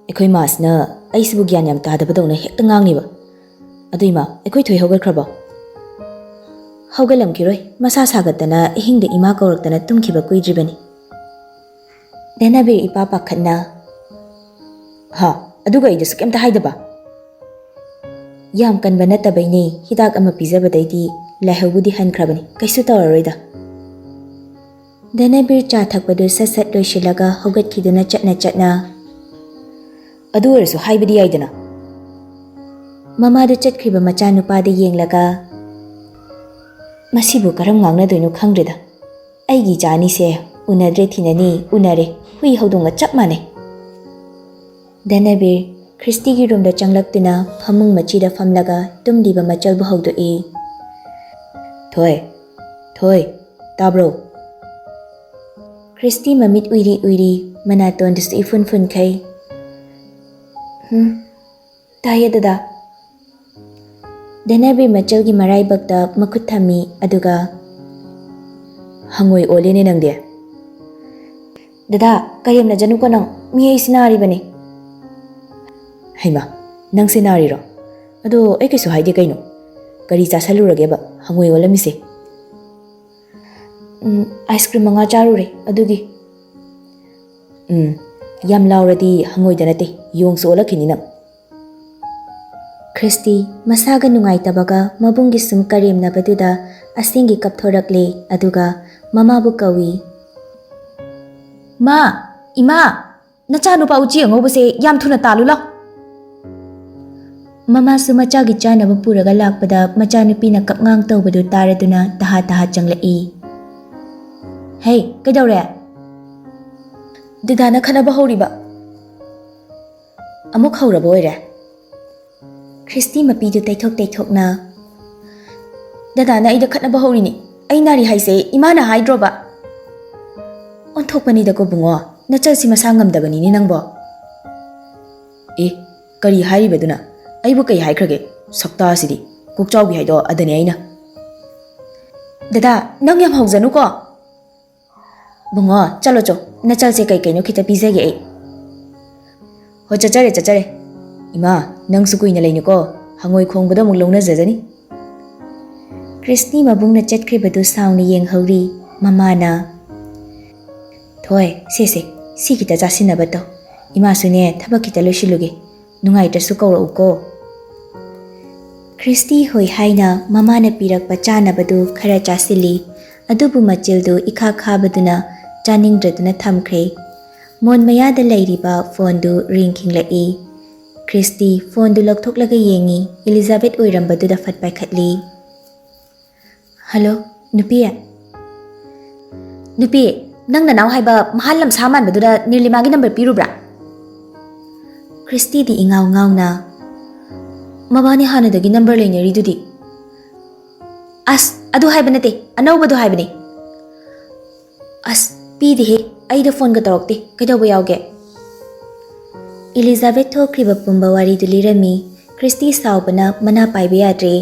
ꯑꯩꯈꯣꯏ ꯃꯥꯁꯤꯅ ꯑꯩꯁꯤꯕꯨ ꯒ꯭ꯌꯥꯟ ꯌꯥꯝ ꯇꯥꯗꯕꯗꯧꯅ ꯍꯦꯛꯇ ꯉꯥꯡꯉꯤꯕ꯫ ꯑꯗꯨ ꯏꯃꯥ, ꯑꯩꯈꯣꯏ ꯊꯣꯏ ꯍꯧꯒꯠꯈ꯭ꯔꯕꯣ? ꯍꯧꯒꯠꯂꯝꯈꯤꯔꯣꯏ, ꯃꯁꯥ ꯁꯥꯒꯠꯇꯅ ꯑꯍꯤꯡꯗ ꯏꯃꯥ ꯀꯧꯔꯛꯇꯅ ꯇꯨꯝꯈꯤꯕ ꯀꯨꯏꯗ꯭ꯔꯤꯕꯅꯤ꯫ ꯙꯅꯕꯤꯔ ꯏꯄꯥ ꯄꯥꯈꯠꯅ, ꯍꯥ, ꯑꯗꯨꯒ ꯑꯩꯗꯁꯨ ꯀꯩꯝꯇ ꯍꯥꯏꯗꯕ? ꯌꯥꯝ ꯀꯟꯕ ꯅꯠꯇꯕꯩꯅꯦ, ꯍꯤꯗꯥꯛ ꯑꯃ ꯄꯤꯖꯕꯗꯩꯗꯤ ꯂꯥꯏꯍꯧꯕꯨꯗꯤ ꯍꯟꯈ꯭ꯔꯕꯅꯤ, ꯀꯩꯁꯨ ꯇꯧꯔꯔꯣꯏꯗ꯫ ꯙꯅꯕꯤꯔ ꯆꯥ ꯊꯛꯄꯗꯨ ꯁꯠ ꯁꯠ ꯂꯣꯏꯁꯤꯜꯂꯒ ꯍꯧꯒꯠꯈꯤꯗꯨꯅ ꯆꯠꯅ ꯆꯠꯅ, ꯑꯗꯨ ꯑꯣꯏꯔꯁꯨ ꯍꯥꯏꯕꯗꯤ ꯌꯥꯏꯗꯅ꯫ ꯃꯃꯥꯗꯨ ꯆꯠꯈ꯭ꯔꯤꯕ ꯃꯆꯥꯅꯨꯄꯥꯗ ꯌꯦꯡꯂꯒ, ꯃꯁꯤꯕꯨ ꯀꯔꯝ ꯉꯥꯡꯅꯗꯣꯏꯅꯣ ꯈꯪꯗ꯭ꯔꯦꯗ꯫ ꯑꯩꯒꯤ ꯏꯆꯥ ꯑꯅꯤꯁꯦ ꯎꯅꯗ꯭ꯔꯦ ꯊꯤꯅꯅꯤ, ꯎꯅꯔꯦ, ꯍꯨꯏ ꯍꯧꯗꯣꯡꯒ ꯆꯞ ꯃꯥꯟꯅꯩ꯫ ꯙꯅꯕꯤꯔ ꯈ꯭ꯔꯤꯁꯇꯤꯒꯤ ꯔꯨꯝꯗ ꯆꯪꯂꯛꯇꯨꯅ ꯐꯃꯨꯡ ꯃꯆꯤꯗ ꯐꯝꯂꯒ ꯇꯨꯝꯂꯤꯕ ꯃꯆꯜꯕꯨ ꯍꯧꯗꯣꯛꯏ꯫ ꯊꯣꯏ, ꯊꯣꯏ, ꯇꯥꯕ꯭ꯔꯣ? ꯈ꯭ꯔꯤꯁꯇꯤ ꯃꯃꯤꯠ ꯎꯏꯔꯤ ꯎꯏꯔꯤ, ꯃꯅꯥꯇꯣꯟꯗꯨꯁꯨ ꯏꯐꯨꯟ ꯐꯨꯟꯈꯩ꯫ ꯍꯨꯝ, ꯇꯥꯏꯌꯦ ꯗꯗꯥ꯫ ꯙꯅꯕꯤꯔ ꯃꯆꯜꯒꯤ ꯃꯔꯥꯏꯕꯛꯇ ꯃꯈꯨꯠ ꯊꯝꯃꯤ, ꯑꯗꯨꯒ, ꯍꯪꯉꯣꯏ ꯑꯣꯜꯂꯦꯅꯦ ꯅꯪꯗꯤ꯫ ꯗꯗꯥ, ꯀꯔꯦꯝꯅꯖꯅꯨꯀꯣ ꯅꯪ, ꯃꯤ ꯑꯩꯁꯤ ꯅꯥꯔꯤꯕꯅꯤ꯫ ꯍꯩꯃꯥ, ꯅꯪꯁꯦ ꯅꯥꯔꯤꯔꯣ? ꯑꯗꯣ ꯑꯩ ꯀꯩꯁꯨ ꯍꯥꯏꯗꯦ ꯀꯩꯅꯣ꯫ ꯀꯔꯤ ꯆꯥꯁꯜꯂꯨꯔꯒꯦꯕ ꯍꯪꯉꯣꯏ ꯑꯣꯜꯂꯝꯃꯤꯁꯦ? ꯎꯝ, ꯑꯥꯏꯁ ꯀ꯭ꯔꯤꯝ ꯃꯉꯥ ꯆꯥꯔꯨꯔꯦ ꯑꯗꯨꯒꯤ꯫ ꯎꯝ, ꯌꯥꯝ ꯂꯥꯎꯔꯗꯤ ꯍꯪꯉꯣꯏꯗ ꯅꯠꯇꯦ, ꯌꯣꯡꯁꯨ ꯑꯣꯜꯂꯛꯈꯤꯅꯤ ꯅꯪ꯫ ꯈ꯭ꯔꯤꯁꯇꯤ ꯃꯁꯥꯒ ꯅꯨꯡꯉꯥꯏꯇꯕꯒ ꯃꯕꯨꯡꯒꯤ ꯁꯨꯝ ꯀꯔꯦꯝꯅꯕꯗꯨꯗ ꯑꯁꯦꯡꯒꯤ ꯀꯞꯊꯣꯔꯛꯂꯦ, ꯑꯗꯨꯒ ꯃꯃꯥꯕꯨ ꯀꯧꯏ꯫ ꯃꯥ! ꯏꯃꯥ! ꯅꯆꯥꯅꯨꯄꯥ ꯎꯆꯤ ꯑꯉꯧꯕꯁꯦ ꯌꯥꯝ ꯊꯨꯅ ꯇꯥꯜꯂꯨ ꯂꯥꯎ꯫ ꯃꯃꯥꯁꯨ ꯃꯆꯥꯒꯤ ꯆꯥꯅꯕ ꯄꯨꯔꯒ ꯂꯥꯛꯄꯗ ꯃꯆꯥꯅꯨꯄꯤꯅ ꯀꯞꯉꯥꯡ ꯇꯧꯕꯗꯨ ꯇꯥꯔꯗꯨꯅ ꯇꯍꯥ ꯇꯍꯥ ꯆꯪꯂꯛꯏ꯫ "ꯍꯦ, ꯀꯩꯗꯧꯔꯦ? ꯗꯗꯥꯅ ꯈꯠꯅꯕ ꯍꯧꯔꯤꯕ꯫ ꯑꯃꯨꯛ ꯍꯧꯔꯕ ꯑꯣꯏꯔꯦ?" ꯈ꯭ꯔꯤꯁꯇꯤ ꯃꯄꯤꯗꯨ ꯇꯩꯊꯣꯛ ꯇꯩꯊꯣꯛꯅ, "ꯗꯗꯥꯅ ꯑꯩꯗ ꯈꯠꯅꯕ ꯍꯧꯔꯤꯅꯤ꯫ ꯑꯩ ꯅꯥꯔꯤ ꯍꯥꯏꯁꯦ ꯏꯃꯥꯅ ꯍꯥꯏꯗ꯭ꯔꯣꯕ?" "ꯑꯣꯟꯊꯣꯛꯄꯅꯤꯗꯀꯣ ꯕꯨꯡꯉꯣ, ꯅꯆꯜꯁꯤ ꯃꯁꯥ ꯉꯝꯗꯕꯅꯤꯅꯦ ꯅꯪꯕꯣ꯫" "ꯑꯦ, ꯀꯔꯤ ꯍꯥꯏꯔꯤꯕꯗꯨꯅ? ꯑꯩꯕꯨ ꯀꯩ ꯍꯥꯏꯈ꯭ꯔꯒꯦ? ꯁꯛꯇꯥꯁꯤꯗꯤ꯫ ꯀꯣꯛꯆꯥꯎꯕꯤ ꯍꯥꯏꯗꯣ ꯑꯗꯅꯦ ꯑꯩꯅ꯫" "ꯗꯗꯥ, ꯅꯪ ꯌꯥꯝ ꯍꯧꯖꯅꯨꯀꯣ꯫" "ꯕꯨꯡꯉꯣ, ꯆꯠꯂꯣ ꯆꯣ, ꯅꯆꯜꯁꯦ ꯀꯩ ꯀꯩꯅꯣ ꯈꯤꯇ ꯄꯤꯖꯒꯦ ꯑꯩ꯫" "ꯍꯣ, ꯆꯠꯆꯔꯦ, ꯆꯠꯆꯔꯦ꯫ ꯏꯃꯥ, ꯅꯪꯁꯨ ꯀꯨꯏꯅ ꯂꯩꯅꯨꯀꯣ, ꯍꯉꯣꯏ ꯈꯣꯡꯕꯗꯣ ꯑꯃꯨꯛ ꯂꯧꯅꯖꯖꯅꯤ꯫" ꯈ꯭ꯔꯤꯁꯇꯤ ꯃꯕꯨꯡꯅ ꯆꯠꯈ꯭ꯔꯤꯕꯗꯨ ꯁꯥꯎꯅ ꯌꯦꯡꯍꯧꯔꯤ꯫ ꯃꯃꯥꯅ, "ꯊꯣꯏ, ꯁꯦ ꯁꯦ, ꯁꯤ ꯈꯤꯇ ꯆꯥꯁꯤꯟꯅꯕ ꯇꯧ꯫ ꯏꯃꯥꯁꯨꯅꯦ, ꯊꯕꯛ ꯈꯤꯇ ꯂꯣꯏꯁꯤꯜꯂꯨꯒꯦ꯫ ꯅꯨꯡꯉꯥꯏꯇ꯭ꯔꯁꯨ ꯀꯧꯔꯛꯎꯀꯣ꯫" ꯈ꯭ꯔꯤꯁꯇꯤ ꯍꯣꯏ ꯍꯥꯏꯅ ꯃꯃꯥꯅ ꯄꯤꯔꯛꯄ ꯆꯥꯅꯕꯗꯨ ꯈꯔ ꯆꯥꯁꯤꯜꯂꯤ꯫ ꯑꯗꯨꯕꯨ ꯃꯆꯤꯜꯗꯨ ꯏꯈꯥ ꯈꯥꯕꯗꯨꯅ ꯆꯥꯅꯤꯡꯗ꯭ꯔꯗꯨꯅ ꯊꯝꯈ꯭ꯔꯦ꯫ ꯃꯣꯟ ꯃꯌꯥꯗ ꯂꯩꯔꯤꯕ ꯐꯣꯟꯗꯨ ꯔꯤꯡ ꯈꯤꯡꯂꯛꯏ꯫ ꯈ꯭ꯔꯤꯁꯇꯤ ꯐꯣꯟꯗꯨ ꯂꯧꯊꯣꯛꯂꯒ ꯌꯦꯡꯉꯤ꯫ ꯏꯂꯤꯖꯥꯕꯦꯠ ꯑꯣꯏꯔꯝꯕꯗꯨꯗ ꯐꯠ ꯄꯥꯏꯈꯠꯂꯤ꯫ "ꯍꯜꯂꯣ, ꯅꯨꯄꯤ꯫ ꯅꯨꯄꯤ, ꯅꯪ ꯅꯅꯥꯎ ꯍꯥꯏꯕ ꯃꯍꯥꯟ ꯂꯝꯁꯥ ꯃꯥꯟꯕꯗꯨꯗ ꯅꯤꯔꯂꯤꯃꯥꯒꯤ ꯅꯝꯕꯔ ꯄꯤꯔꯨꯕ꯭ꯔꯥ?" ꯈ꯭ꯔꯤꯁꯇꯤꯗꯤ ꯏꯉꯥꯎ ꯉꯥꯎꯅ, "ꯃꯕꯥꯅꯤ ꯍꯥꯟꯅꯗꯒꯤ ꯅꯝꯕꯔ ꯂꯩꯅꯔꯤꯗꯨꯗꯤ?" "ꯑꯁ, ꯑꯗꯨ ꯍꯥꯏꯕ ꯅꯠꯇꯦ, ꯑꯅꯧꯕꯗꯣ ꯍꯥꯏꯕꯅꯦ꯫" "ꯑꯁ, ꯄꯤꯗꯦꯍꯦ, ꯑꯩꯗ ꯐꯣꯟꯒ ꯇꯧꯔꯛꯇꯦ, ꯀꯩꯗꯧꯕ ꯌꯥꯎꯒꯦ?" ꯏꯂꯤꯖꯥꯕꯦꯠ ꯊꯣꯛꯈ꯭ꯔꯤꯕ ꯄꯨꯝꯕ ꯋꯥꯔꯤꯗꯨ ꯂꯤꯔꯝꯃꯤ꯫ ꯈ꯭ꯔꯤꯁꯇꯤ ꯁꯥꯎꯕꯅ ꯃꯅꯥ ꯄꯥꯏꯕ ꯌꯥꯗ꯭ꯔꯦ꯫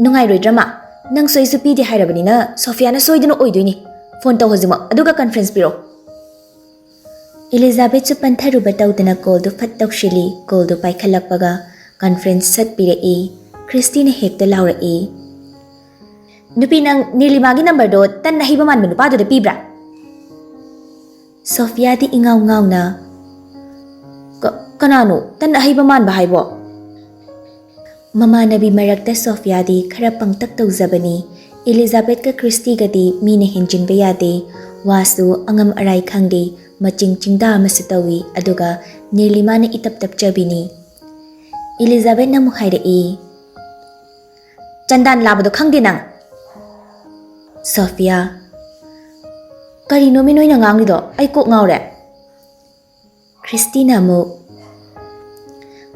"ꯅꯨꯡꯉꯥꯏꯔꯣꯏꯗ꯭ꯔꯃ? ꯅꯪꯁꯨ ꯑꯩꯁꯨ ꯄꯤꯗꯦ ꯍꯥꯏꯔꯕꯅꯤꯅ ꯁꯣꯐꯤꯌꯥꯅ ꯁꯣꯏꯗꯅ ꯑꯣꯏꯗꯣꯏꯅꯤ꯫ ꯐꯣꯟ ꯇꯧ ꯍꯧꯖꯤꯛꯃꯛ, ꯑꯗꯨꯒ ꯀꯟꯐ꯭ꯔꯦꯟꯁ ꯄꯤꯔꯛꯑꯣ꯫" ꯏꯂꯤꯖꯥꯕꯦꯠꯁꯨ ꯄꯟꯊꯔꯨꯕ ꯇꯧꯗꯅ ꯀꯣꯜꯗꯨ ꯐꯠ ꯇꯧꯁꯤꯜꯂꯤ꯫ ꯀꯣꯜꯗꯨ ꯄꯥꯏꯈꯠꯂꯛꯄꯒ ꯀꯟꯐ꯭ꯔꯦꯟꯁ ꯁꯠ ꯄꯤꯔꯛꯏ꯫ ꯈ꯭ꯔꯤꯁꯇꯤꯅ ꯍꯦꯛꯇ ꯂꯥꯎꯔꯛꯏ, "ꯅꯨꯄꯤ, ꯅꯪ ꯅꯤꯔꯂꯤꯃꯥꯒꯤ ꯅꯝꯕꯔꯗꯣ ꯇꯟ ꯑꯍꯩꯕ ꯃꯥꯟꯕ ꯅꯨꯄꯥꯗꯨꯗ ꯄꯤꯕ꯭ꯔꯥ?" ꯁꯣꯐꯤꯌꯥꯗꯤ ꯏꯉꯥꯎ ꯉꯥꯎꯅ, "ꯀ-, ꯀꯅꯥꯅꯣ ꯇꯟ ꯑꯍꯩꯕ ꯃꯥꯟꯕ ꯍꯥꯏꯕꯣ?" ꯃꯃꯥꯟꯅꯕꯤ ꯃꯔꯛꯇ ꯁꯣꯐꯤꯌꯥꯗꯤ ꯈꯔ ꯄꯪꯇꯛ ꯇꯧꯖꯕꯅꯤ꯫ ꯏꯂꯤꯖꯥꯕꯦꯠꯀ ꯈ꯭ꯔꯤꯁꯇꯤꯒꯗꯤ ꯃꯤꯅ ꯍꯦꯟꯖꯤꯟꯕ ꯌꯥꯗꯦ꯫ ꯋꯥꯁꯨ ꯑꯉꯝ ꯑꯔꯥꯏ ꯈꯪꯗꯦ, ꯃꯆꯤꯡ ꯆꯤꯡꯗꯥ ꯑꯃꯁꯨ ꯇꯧꯏ, ꯑꯗꯨꯒ ꯅꯤꯔꯂꯤꯃꯥꯅ ꯏꯇꯞ ꯇꯞꯆꯕꯤꯅꯤ꯫ ꯏꯂꯤꯖꯥꯕꯦꯠꯅ ꯑꯃꯨꯛ ꯍꯥꯏꯔꯛꯏ, "ꯆꯟꯗꯥꯟ ꯂꯥꯕꯗꯣ ꯈꯪꯗꯦ ꯅꯪ?" ꯁꯣꯐꯤꯌꯥ, "ꯀꯔꯤꯅꯣꯃꯤ ꯅꯣꯏꯅ ꯉꯥꯡꯂꯤꯗꯣ? ꯑꯩ ꯀꯣꯛ ꯉꯥꯎꯔꯦ꯫" ꯈ꯭ꯔꯤꯁꯇꯤꯅ ꯑꯃꯨꯛ,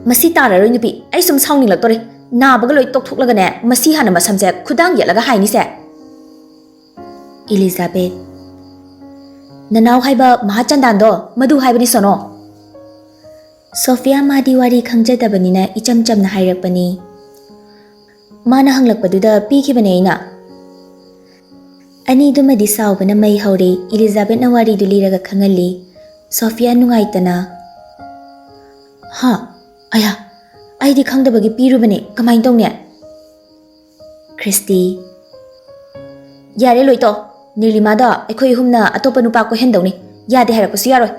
"ꯃꯁꯤ ꯇꯥꯔꯔꯣꯏ ꯅꯨꯄꯤ, ꯑꯩ ꯁꯨꯝ ꯁꯥꯎꯅꯤꯡꯂꯛꯇꯣꯔꯦ꯫ ꯅꯥꯕꯒ ꯂꯣꯏ ꯇꯣꯛꯊꯣꯛꯂꯒꯅꯦ, ꯃꯁꯤ ꯍꯥꯟꯅ ꯃꯁꯝꯁꯦ ꯈꯨꯗꯥꯡ ꯌꯦꯠꯂꯒ ꯍꯥꯏꯅꯤꯁꯦ꯫" ꯏꯂꯤꯖꯥꯕꯦꯠ, "ꯅꯅꯥꯎ ꯍꯥꯏꯕ ꯃꯍꯥꯆꯟꯗꯥꯟꯗꯣ, ꯃꯗꯨ ꯍꯥꯏꯕꯅꯤ ꯁꯣꯅꯣ꯫" ꯁꯣꯐꯤꯌꯥ ꯃꯥꯗꯤ ꯋꯥꯔꯤ ꯈꯪꯖꯗꯕꯅꯤꯅ ꯏꯆꯝ ꯆꯝꯅ ꯍꯥꯏꯔꯛꯄꯅꯤ꯫ ꯃꯥꯅ ꯍꯪꯂꯛꯄꯗꯨꯗ ꯄꯤꯈꯤꯕꯅꯦ ꯑꯩꯅ꯫ ꯑꯅꯤꯗꯨꯃꯗꯤ ꯁꯥꯎꯕꯅ ꯃꯩ ꯍꯧꯔꯦ꯫ ꯏꯂꯤꯖꯥꯕꯦꯠꯅ ꯋꯥꯔꯤꯗꯨ ꯂꯤꯔꯒ ꯈꯪꯍꯜꯂꯤ꯫ ꯁꯣꯐꯤꯌꯥ ꯅꯨꯡꯉꯥꯏꯇꯅ, "ꯍꯥ? ꯑꯌꯥ, ꯑꯩꯗꯤ ꯈꯪꯗꯕꯒꯤ ꯄꯤꯔꯨꯕꯅꯦ꯫ ꯀꯃꯥꯏꯅ ꯇꯧꯅꯤ?" ꯈ꯭ꯔꯤꯁꯇꯤ, "ꯌꯥꯔꯦ ꯂꯣꯏꯇꯣ, ꯅꯤꯔꯂꯤꯃꯥꯗꯣ ꯑꯩꯈꯣꯏ ꯑꯍꯨꯝꯅ ꯑꯇꯣꯞꯄ ꯅꯨꯄꯥ ꯀꯣꯏꯍꯟꯗꯧꯅꯤ꯫ ꯌꯥꯗꯦ ꯍꯥꯏꯔꯛꯄꯁꯨ ꯌꯥꯔꯣꯏ꯫"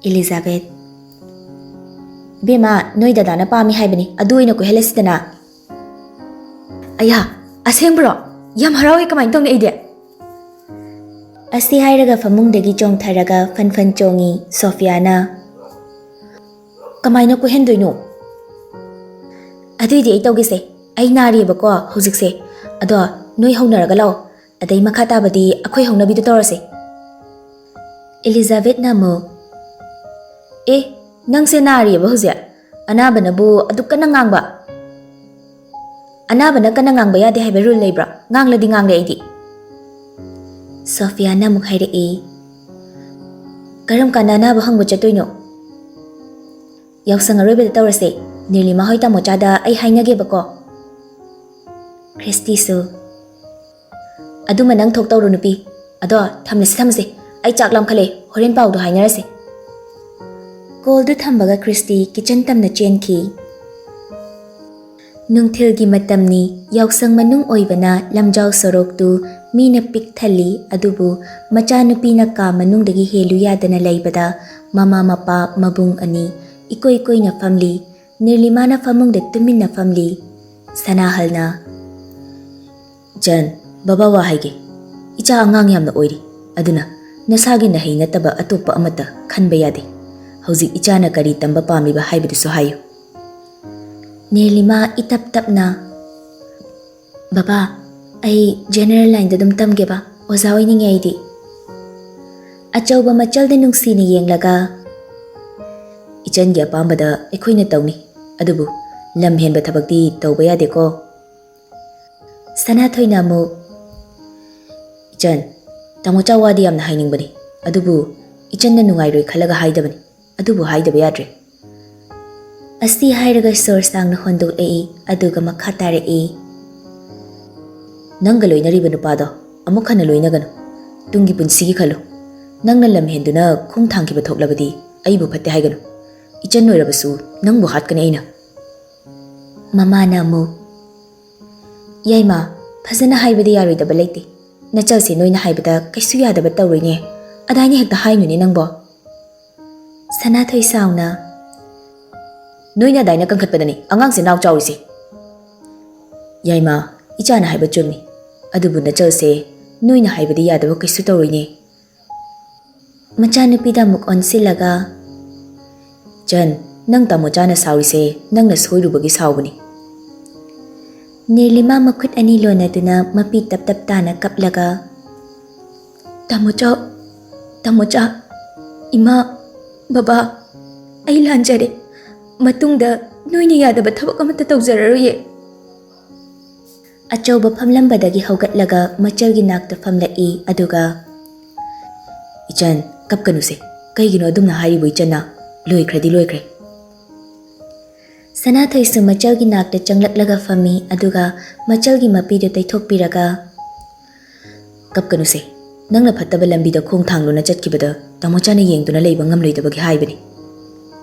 ꯏꯂꯤꯖꯥꯕꯦꯠ, "ꯏꯕꯦꯝꯃ, ꯅꯣꯏ ꯗꯗꯥꯅ ꯄꯥꯝꯃꯤ ꯍꯥꯏꯕꯅꯤ, ꯑꯗꯨ ꯑꯣꯏꯅ ꯀꯣꯏꯍꯜꯂꯁꯤꯗꯅ꯫" "ꯑꯌꯥ, ꯑꯁꯦꯡꯕ꯭ꯔꯣ? ꯌꯥꯝ ꯍꯔꯥꯎꯋꯦ, ꯀꯃꯥꯏꯅ ꯇꯧꯅꯤ ꯑꯩꯗꯤ?" ꯑꯁꯤ ꯍꯥꯏꯔꯒ ꯐꯃꯨꯡꯗꯒꯤ ꯆꯣꯡꯊꯔꯒ ꯐꯟ ꯐꯟ ꯆꯣꯡꯉꯤ ꯁꯣꯐꯤꯌꯥꯅ꯫ "ꯀꯃꯥꯏꯅ ꯀꯣꯏꯍꯟꯗꯣꯏꯅꯣ?" "ꯑꯗꯨꯏꯗꯤ ꯑꯩ ꯇꯧꯒꯦꯁꯦ꯫ ꯑꯩ ꯅꯥꯔꯤꯕꯀꯣ ꯍꯧꯖꯤꯛꯁꯦ꯫ ꯑꯗꯣ ꯅꯣꯏ ꯍꯧꯅꯔꯒ ꯂꯥꯛꯑꯣ꯫ ꯑꯗꯩ ꯃꯈꯥ ꯇꯥꯕꯗꯤ ꯑꯩꯈꯣꯏ ꯍꯧꯅꯕꯤꯗꯣ ꯇꯧꯔꯁꯦ꯫" ꯏꯂꯤꯖꯥꯕꯦꯠꯅ ꯑꯃꯨꯛ, "ꯑꯦ, ꯅꯪꯁꯦ ꯅꯥꯔꯤꯕ ꯍꯧꯖꯤꯛ? ꯑꯅꯥꯕꯅꯕꯨ ꯑꯗꯨꯛ ꯀꯟꯅ ꯉꯥꯡꯕ?" "ꯑꯅꯥꯕꯅ ꯀꯟꯅ ꯉꯥꯡꯕ ꯌꯥꯗꯦ ꯍꯥꯏꯕ rule ꯂꯩꯕ꯭ꯔꯣ? ꯉꯥꯡꯂꯗꯤ ꯉꯥꯡꯂꯦ ꯑꯩꯗꯤ꯫" ꯁꯣꯐꯤꯌꯥꯅ ꯑꯃꯨꯛ ꯍꯥꯏꯔꯛꯏ, "ꯀꯔꯝ ꯀꯥꯟꯗ ꯑꯅꯥꯕ ꯍꯪꯕ ꯆꯠꯇꯣꯏꯅꯣ?" "ꯌꯥꯎꯁꯪ ꯑꯔꯣꯏꯕꯗ ꯇꯧꯔꯁꯦ꯫ ꯅꯤꯔꯂꯤꯃꯥ ꯍꯣꯏ ꯇꯥꯃꯣꯆꯥꯗ ꯑꯩ ꯍꯥꯏꯅꯒꯦꯕꯀꯣ꯫" ꯈ꯭ꯔꯤꯁꯇꯤꯁꯨ, "ꯑꯗꯨꯃ ꯅꯪ ꯊꯣꯛ ꯇꯧꯔꯣ ꯅꯨꯄꯤ꯫ ꯑꯗꯣ ꯊꯝꯂꯁꯤ, ꯊꯝꯂꯁꯤ꯫ ꯑꯩ ꯆꯥꯛ ꯂꯥꯝꯈꯠꯂꯦ꯫ ꯍꯣꯔꯦꯟ ꯄꯥꯎꯗꯣ ꯍꯥꯏꯅꯔꯁꯦ꯫" ꯀꯣꯜꯗꯨ ꯊꯝꯕꯒ ꯈ꯭ꯔꯤꯁꯇꯤ ꯀꯤꯆꯟ ꯇꯝꯅ ꯆꯦꯟꯈꯤ꯫ ꯅꯨꯡꯊꯤꯜꯒꯤ ꯃꯇꯝꯅꯤ꯫ ꯌꯥꯎꯁꯪ ꯃꯅꯨꯡ ꯑꯣꯏꯕꯅ ꯂꯝꯖꯥꯎ ꯁꯣꯔꯣꯛꯇꯨ ꯃꯤꯅ ꯄꯤꯛ ꯊꯜꯂꯤ, ꯑꯗꯨꯕꯨ ꯃꯆꯥꯅꯨꯄꯤꯅ ꯀꯥ ꯃꯅꯨꯡꯗꯒꯤ ꯍꯦꯜꯂꯨ ꯌꯥꯗꯅ ꯂꯩꯕꯗ ꯃꯃꯥ ꯃꯄꯥ ꯃꯕꯨꯡ ꯑꯅꯤ ꯏꯀꯣꯏ ꯀꯣꯏꯅ ꯐꯝꯂꯤ꯫ ꯅꯤꯔꯂꯤꯃꯥꯅ ꯐꯃꯨꯡꯗ ꯇꯨꯃꯤꯟꯅ ꯐꯝꯂꯤ꯫ ꯁꯅꯥꯍꯜꯅ, "ꯆꯟ, ꯕꯕꯥ ꯋꯥ ꯍꯥꯏꯒꯦ꯫ ꯏꯆꯥ ꯑꯉꯥꯡ ꯌꯥꯝꯅ ꯑꯣꯏꯔꯤ, ꯑꯗꯨꯅ ꯅꯁꯥꯒꯤ ꯅꯍꯩ ꯅꯠꯇꯕ ꯑꯇꯣꯞꯄ ꯑꯃꯠꯇ ꯈꯟꯕ ꯌꯥꯗꯦ꯫ ꯍꯧꯖꯤꯛ ꯏꯆꯥꯅ ꯀꯔꯤ ꯇꯝꯕ ꯄꯥꯝꯂꯤꯕ ꯍꯥꯏꯕꯗꯨꯁꯨ ꯍꯥꯏꯌꯨ꯫" ꯅꯤꯔꯂꯤꯃꯥ ꯏꯇꯞ ꯇꯞꯅ, "ꯕꯕꯥ, ꯑꯩ ꯖꯦꯅꯦꯔꯦꯜ ꯂꯥꯏꯟꯗ ꯑꯗꯨꯝ ꯇꯝꯒꯦꯕ, ꯑꯣꯖꯥ ꯑꯣꯏꯅꯤꯡꯉꯦ ꯑꯩꯗꯤ꯫" ꯑꯆꯧꯕ ꯃꯆꯜꯗ ꯅꯨꯡꯁꯤꯅ ꯌꯦꯡꯂꯒ, "ꯏꯆꯟꯒꯤ ꯑꯄꯥꯝꯕꯗ ꯑꯩꯈꯣꯏꯅ ꯇꯧꯅꯤ, ꯑꯗꯨꯕꯨ ꯂꯝ ꯍꯦꯟꯕ ꯊꯕꯛꯇꯤ ꯇꯧꯕ ꯌꯥꯗꯦꯀꯣ꯫" ꯁꯅꯥꯊꯣꯏꯅ ꯑꯃꯨꯛ, "ꯏꯆꯟ, ꯇꯥꯃꯣꯆꯥ ꯋꯥꯗꯤ ꯌꯥꯝꯅ ꯍꯥꯏꯅꯤꯡꯕꯅꯤ, ꯑꯗꯨꯕꯨ ꯏꯆꯟꯅ ꯅꯨꯡꯉꯥꯏꯔꯣꯏ ꯈꯜꯂꯒ ꯍꯥꯏꯗꯕꯅꯤ, ꯑꯗꯨꯕꯨ ꯍꯥꯏꯗꯕ ꯌꯥꯗ꯭ꯔꯦ꯫" ꯑꯁꯤ ꯍꯥꯏꯔꯒ ꯁꯣꯔ ꯁꯥꯡꯅ ꯍꯣꯟꯗꯣꯛꯂꯛꯏ, ꯑꯗꯨꯒ ꯃꯈꯥ ꯇꯥꯔꯛꯏ, "ꯅꯪꯒ ꯂꯣꯏꯅꯔꯤꯕ ꯅꯨꯄꯥꯗꯣ ꯑꯃꯨꯛ ꯍꯟꯅ ꯂꯣꯏꯅꯒꯅꯨ꯫ ꯇꯨꯡꯒꯤ ꯄꯨꯟꯁꯤꯒꯤ ꯈꯜꯂꯨ꯫ ꯅꯪꯅ ꯂꯝ ꯍꯦꯟꯗꯨꯅ ꯈꯣꯡ ꯊꯥꯡꯈꯤꯕ ꯊꯣꯛꯂꯕꯗꯤ ꯑꯩꯕꯨ ꯐꯠꯇꯦ ꯍꯥꯏꯒꯅꯨ꯫ ꯏꯆꯟ ꯑꯣꯏꯔꯕꯁꯨ ꯅꯪꯕꯨ ꯍꯥꯠꯀꯅꯤ ꯑꯩꯅ꯫" ꯃꯃꯥꯅ ꯑꯃꯨꯛ, "ꯌꯥꯏꯃ, ꯐꯖꯅ ꯍꯥꯏꯕꯗꯤ ꯌꯥꯔꯣꯏꯗꯕ ꯂꯩꯇꯦ꯫ ꯅꯆꯜꯁꯦ ꯅꯣꯏꯅ ꯍꯥꯏꯕꯗ ꯀꯩꯁꯨ ꯌꯥꯗꯕ ꯇꯧꯔꯣꯏꯅꯦ꯫ ꯑꯗꯥꯏꯅ ꯍꯦꯛꯇ ꯍꯥꯏꯅꯨꯅꯦ ꯅꯪꯕꯣ꯫" ꯁꯅꯥꯊꯣꯏ ꯁꯥꯎꯅ, "ꯅꯣꯏꯅ ꯑꯗꯥꯏꯅ ꯀꯟꯈꯠꯄꯗꯅꯤ ꯑꯉꯥꯡꯁꯦ ꯅꯥꯎ ꯆꯥꯎꯔꯤꯁꯦ꯫" "ꯌꯥꯏꯃ, ꯏꯆꯥꯅ ꯍꯥꯏꯕ ꯆꯨꯝꯃꯤ꯫ ꯑꯗꯨꯕꯨ ꯅꯆꯜꯁꯦ ꯅꯣꯏꯅ ꯍꯥꯏꯕꯗꯤ ꯌꯥꯗꯕ ꯀꯩꯁꯨ ꯇꯧꯔꯣꯏꯅꯦ꯫" ꯃꯆꯥꯅꯨꯄꯤꯗ ꯑꯃꯨꯛ ꯑꯣꯟꯁꯤꯜꯂꯒ, "ꯆꯟ, ꯅꯪ ꯇꯥꯃꯣꯆꯥꯅ ꯁꯥꯎꯔꯤꯁꯦ ꯅꯪꯅ ꯁꯣꯏꯔꯨꯕꯒꯤ ꯁꯥꯎꯕꯅꯤ꯫" ꯅꯤꯔꯂꯤꯃꯥ ꯃꯈꯨꯠ ꯑꯅꯤ ꯂꯣꯟꯅꯗꯨꯅ ꯃꯄꯤ ꯇꯞ ꯇꯞ ꯇꯥꯅ ꯀꯞꯂꯒ, "ꯇꯥꯃꯣꯆꯥ, ꯇꯥꯃꯣꯆꯥ, ꯏꯃꯥ, ꯕꯕꯥ, ꯑꯩ ꯂꯥꯟꯖꯔꯦ꯫ ꯃꯇꯨꯡꯗ ꯅꯣꯏꯅ ꯌꯥꯗꯕ ꯊꯕꯛ ꯑꯃꯠꯇ ꯇꯧꯖꯔꯔꯣꯏꯌꯦ꯫" ꯑꯆꯧꯕ ꯐꯝꯂꯝꯕꯗꯒꯤ ꯍꯧꯒꯠꯂꯒ ꯃꯆꯜꯒꯤ ꯅꯥꯛꯇ ꯐꯝꯂꯛꯏ, ꯑꯗꯨꯒ, "ꯏꯆꯟ, ꯀꯞꯀꯅꯨꯁꯦ꯫ ꯀꯩꯒꯤꯅꯣ ꯑꯗꯨꯝꯅ ꯍꯥꯏꯔꯤꯕꯣ ꯏꯆꯟꯅ? ꯂꯣꯏꯈ꯭ꯔꯗꯤ ꯂꯣꯏꯈ꯭ꯔꯦ꯫" ꯁꯅꯥꯊꯣꯏꯁꯨ ꯃꯆꯜꯒꯤ ꯅꯥꯛꯇ ꯆꯪꯂꯛꯂꯒ ꯐꯝꯃꯤ, ꯑꯗꯨꯒ ꯃꯆꯜꯒꯤ ꯃꯄꯤꯗꯨ ꯇꯩꯊꯣꯛꯄꯤꯔꯒ, "ꯀꯞꯀꯅꯨꯁꯦ꯫ ꯅꯪꯅ ꯐꯠꯇꯕ ꯂꯝꯕꯤꯗ ꯈꯣꯡ ꯊꯥꯡꯂꯨꯅ ꯆꯠꯈꯤꯕꯗ ꯇꯥꯃꯣꯆꯥꯅ ꯌꯦꯡꯗꯨꯅ ꯂꯩꯕ ꯉꯝꯂꯣꯏꯗꯕꯒꯤ ꯍꯥꯏꯕꯅꯤ꯫"